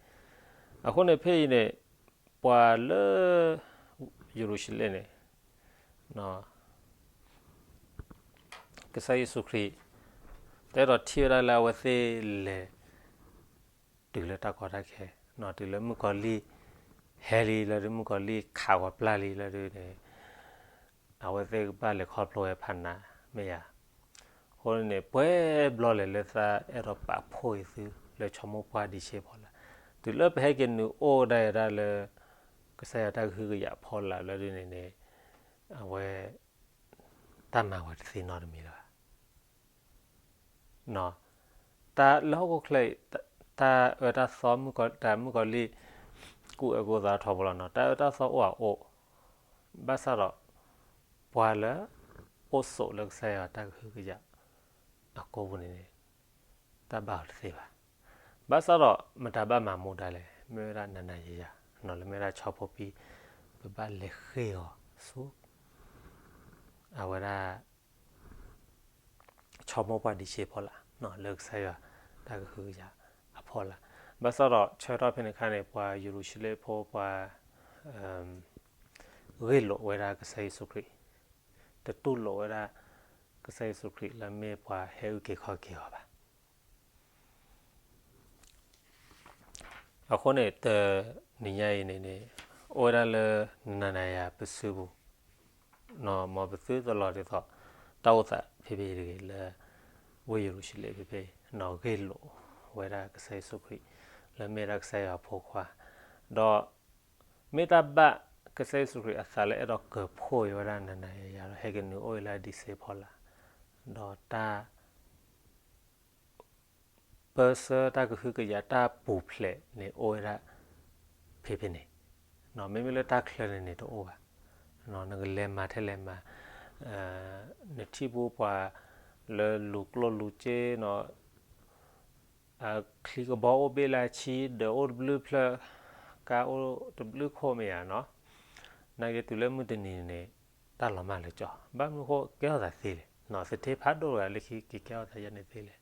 အဃိန့ၣ် ဖဲအံၤန့ၣ် ပှၤလၢ ယရူၤၡလ့ၣ်န့ၣ် ကစၢ်ယ့ၣ်ၡူးခရံာ် တအဲၣ်ဒိးထံၣ်ဝဲဒၣ်လၢအဝဲသ့ၣ်လဲၤ တုၤလၢတၢ်ကီတၢ်ခဲ, တုၤလၢမုၣ်ကီၤလံၢ် ဟဲလံလၢဒုး မုၣ်ကီၤလံၢ်ခးဝဲပျၢ်လံလၢဒုးန့ၣ် အဝဲသ့ၣ်ကဘၣ်လဲၤခီဖျိဝဲဖးနးမ့ၢ်ဧါ. အဃိန့ၣ် ပှဲၤဘျီလဲၣ်လၢသးအဲၣ်ဒိးပာ်ဖှိၣ်အံၤသုလၢ ဆိကမိၣ်ပှၢ်ဒံးဆ့ဖီလာ်, တုၤလၢပဟဲက့ၤနုာ်အိၣ်ဒၣ်ယဲဒၣ်လၢ ကစၢ်ယွၤတၢ်ကဟုကယာ်အဖီလာ်လၢဒုးန့ၣ်န့ၣ် အဝဲ တၢ်မၤဝဲတသ့နီတမံၤလၢၤဘၣ်. တၢ်လၢဟီၣ်ခိၣ်ချၢအံၤ တၢ်အၢတၢ်သီ တၢ်မုၣ်ကီၤလံၢ် ကူၣ်အၢကူၣ်သီထီဘိလီၤနီၤ, တၢ်အၢတၢ်သီအိၣ်အအိၣ်, ဘၣ်ဆၣ်ဒီး ပှၤလၢ အိၣ်ဆိးလၢကစၢ်ယွၤတၢ်ကဟုကယာ် အကိာ်ပူၤန့ၣ်န့ၣ် တၢ်ဘၣ်အီၤတသ့ဘၣ်. ဘၣ်ဆၣ်ဒီး မတၤဘၣ်မၤမူဒါလဲၣ်, မ့ၢ်ဝဲဒၣ်နၤနၤယၤယၤနီၤ, လၢမ့ၢ်ဝဲဒၣ်ဆီဖိပံ, ပဘၣ်လဲၤဃ့ၢ်အီၤဆူ အဝဲဒၣ် ဆိကမိၣ်ပှၢ်ဒံးဆ့ဖီလာ် လၢကစၢ်ယွၤတၢ်ကဟုကယာ်အဖီလာ်. ဘၣ်ဆၣ်ဒီးဆၢကတီၢ်ဖဲန့ၣ်အခါန့ၣ် ပှၤယရူၤၡလ့ၣ်ဖိ ပှၤ ဂ့ၢ်လိာ်ဝဲဒၣ်ကစၢ်ယ့ၣ်ၡူးခရံာ်, တတူၢ်လိာ်ဝဲဒၣ် ကစၢ်ယ့ၣ်ၡူးခရံာ်လၢမ့ၢ်ပှၤဟဲအုၣ်က့ၤခီၣ်က့ၤအီၤဘၣ်. အဃိန့ၣ် တနံၤညါအံၤန့ၣ်န့ၣ် အိၣ်ဝဲဒၣ်လၢနၤနၤယၤယၤပစုပူၤ မ်ပသုတလီၤဒ်သိး တၢ်အိၣ်သးဖဲဖဲအံၤတဂ့ၤလၢ ဝ့ၢ်ယရူၤၡလ့ၣ်ဖဲဖဲအံၤ ဂ့ၢ်လိာ်ဝဲဒၣ်ကစၢ်ယ့ၣ်ၡူးခရံာ် လၢမ့ၢ်ဒၣ်ကစၢ်ယွၤအဖိခွါ, ဒီး မ့ၢ်တၢ်ဘၣ်ကစၢ်ယ့ၣ်ၡူးခရံာ်အသးလၢအဲၣ်ဒိးကၢၤဖှိၣ်အံၤဝဲဒၣ်နၤနၤယၤယၤဒီး ဟဲက့ၤနုာ်အိၣ်အံၤလၢအဒံးဆ့ဖီလာ်, ဒီးတၢ် ပၢဆှၢတၢ်ကဟုကယာ်တၢ်ပူၤဖျဲးန့ၣ်အိၣ်ဝဲဒၣ်ဖဲဖဲန့ၣ်, မ့မ့ၢ်လၢတၢ်ချၢန့ၣ်န့ၣ်တအိၣ်ဘၣ်. နကလဲၤမၤထဲလဲၤမၤ, နထံၣ်ပူၤပှၤလၢလူၤကျိၣ်လူၤစ့နီၤ, ချံကဘီအိၣ်ဘ့ၣ်လၢအဆံ, ဒီးအိၣ်တဘျုးဖျၢၣ်, ကါအိၣ်တဘျုးခိၣ်မ့ၢ်ဧါနီၤ, နာ်က့တုၤလၢမုၢ်တနံၤန့ၣ် တၢ်လီၤမၢ်လၢကၠီ, ဘၣ်မနုၤဃိကဲထီၣ်သးသ့လဲၣ်, သထ့ဖးဒိၣ်တဂၤလၢခံက့ၤကဲထီၣ်သးယဲန့ၣ်သ့လဲၣ်.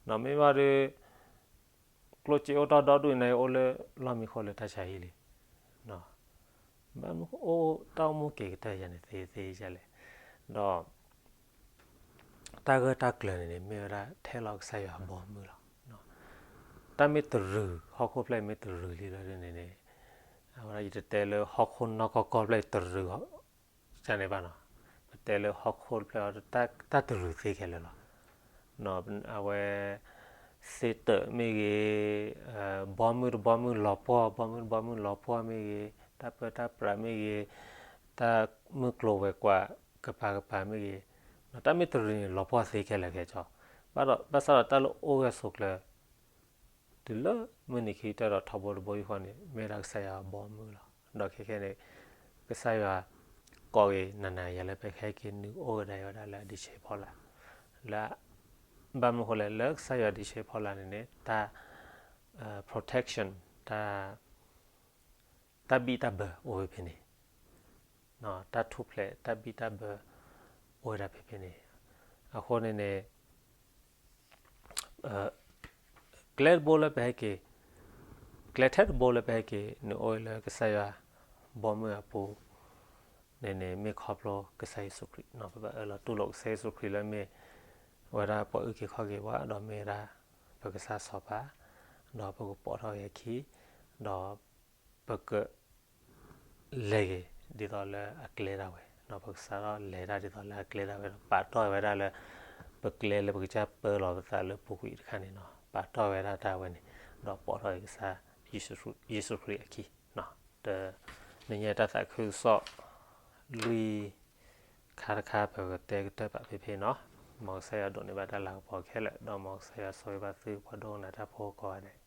မ့ၢ်ဘၣ်ဒီး ကျိၣ်စ့အိၣ်တ့ၢ်ဒီဒူၣ်န့ၣ် အိၣ်လၢလီၢ်မံခိၣ်လၢတၢ်ဆါဟံၣ်လံ, ဘၣ်မနုၤအိၣ်တၢ်အိၣ်မူက့ၤကတၢၢ်ယဲန့ၣ်သ့သ့ယဲလဲၣ်. ဒီး တၢ်ဂၢၢ်တၢ်ကျၢၤန့ၣ်န့ၣ် မ့ၢ်ဝဲဒၣ်ထဲလီၤကစၢ်ယွၤအဘီအမုၢ်လီၤ. တၢ်မ့ၢ်တရုၤ, ဟီၣ်ခိၣ်ဖျၢၣ်မ့ၢ်တရုၤလံလီၤဒ်န့ၣ်န့ၣ်, အဝဲဒၣ်ယတတဲလၢဟီၣ်ခိၣ်နီၢ်ကီၢ်ကီၢ်ဖျၢၣ်တရုၤ ကန့ၣ်ဘၣ်နီၤ, ပတဲလၢဟီၣ်ခိၣ်တဖျၢၣ်အံၤ တၢ်တရုၤသ့ခဲလၢာ်လီၤ. အဝဲ စ့တၢးမ့ၢ်ဂ့ၤ, ဘီမုၢ်တဘီမုၢ်လီၤပှီၢ်, ဘီမုၢ်တဘီမုၢ်လီၤပှီၢ်မ့ၢ်ဂ့ၤ, တၢ်ပၢတၢ်ပြးမ့ၢ်ဂ့ၤ, တၢ်မုၢ်ကျိၤဝဲၤကွာ် ကပၤကပၤမ့ၢ်ဂ့ၤ, တၢ်မ့ၢ်တရုၤန့ၣ် လီၤပှီၢ်သ့ခဲလၢာ်ခဲဆ့, ဘၣ်ဆၣ်ဒီးတၢ်လၢအိၣ်ဂၢၢ်ဆိးကျၢၤ တုၤလၢမုၢ်နံၤခံကတၢၢ်ဒီးထီဘိတဘိယူၢ်ဃီန့ၣ် မ့ၢ်ဝဲဒၣ်ကစၢ်ယွၤအဘီအမုၢ်လီၤ. ဒီးခဲခဲန့ၣ် ကစၢ်ယွၤကိးက့ၤနၤနၤယၤလၢပဟဲက့ၤနုာ်အိၣ်ကဒါအံၤဝဲဒၣ်လၢအဒံးဆ့ဖီလာ်, လၢ ဘၣ်မနုၤဃိလဲၣ်, လၢကစၢ်ယွၤဒံးဆ့ဖီလာ်န့ၣ်န့ၣ် တၢ် protection တၢ် တၢ်ဘံၣ်တၢ်ဘၢအိၣ်ဝဲဖဲန့ၣ်, တၢ်ထူၣ်ဖျဲးတၢ်ဘံၣ်တၢ်ဘၢ အိၣ်ဝဲဒၣ်ဖဲဖဲန့ၣ်. အဃိန့ၣ်န့ၣ် ကျဲတဘိလၢပဟဲက့ၤ, ကျဲထဲတဘိလၢပဟဲက့ၤ နုာ်အိၣ်လၢကစၢ်ယွၤဘီမုၢ်အပူၤန့ၣ်န့ၣ် မ့ၢ်ခီဖျိကစၢ်ယ့ၣ်ၡူးခရံာ်, ပဘၣ်အၢၣ်လီၤတူၢ်လိာ်ကစၢ်ယ့ၣ်ၡူးခရံာ်လၢမ့ၢ်ဝဲဒၣ်ပှၤအုၣ်က့ၤခီၣ်က့ၤပှၤ ဒီးမ့ၢ်ဝဲဒၣ်ပကစၢ်စီၤပၤ, ဒီးပကပိာ်ထီၣ်က့ၤအခံ, ဒီးပက လဲၤက့ၤဒ်သိးလၢအကျဲဒၣ်ဝဲ, ပကစးထီၣ်လဲၤတၢ်ဒ်သိးလၢအကျဲဒၣ်ဝဲဒီး ပာ်တီၢ်ဝဲဒၣ်လၢ ပကျဲလၢပကစၢ်ပၢလီၤပသးလၢပူၤကွံာ်တခါန့ၣ်နီၤ, ပာ်တီၢ်ဝဲဒၣ်တၢ်ဝဲန့ၣ်, ဒီးပိာ်ထီၣ်က့ၤကစၢ်ယ့ၣ်ၡူးခရံာ်အခံ. တနံၤညါတၢ်သးခုကစီၣ်လွံၢ်ခါတခါ ပကတဲကတၢၢ်ပာ်ဖဲဖဲနီၤ. မ်ကစၢ်ယွၤဒိးန့ၢ်ဘၣ်တၢ်လၤကပီၤခဲလၢာ်, ဒီးမ်ကစၢ်ယွၤဆိၣ်ဂ့ၤဘၣ်သုပှၤဒိကနၣ်တၢ်ဖိကိးဂၤဒဲး.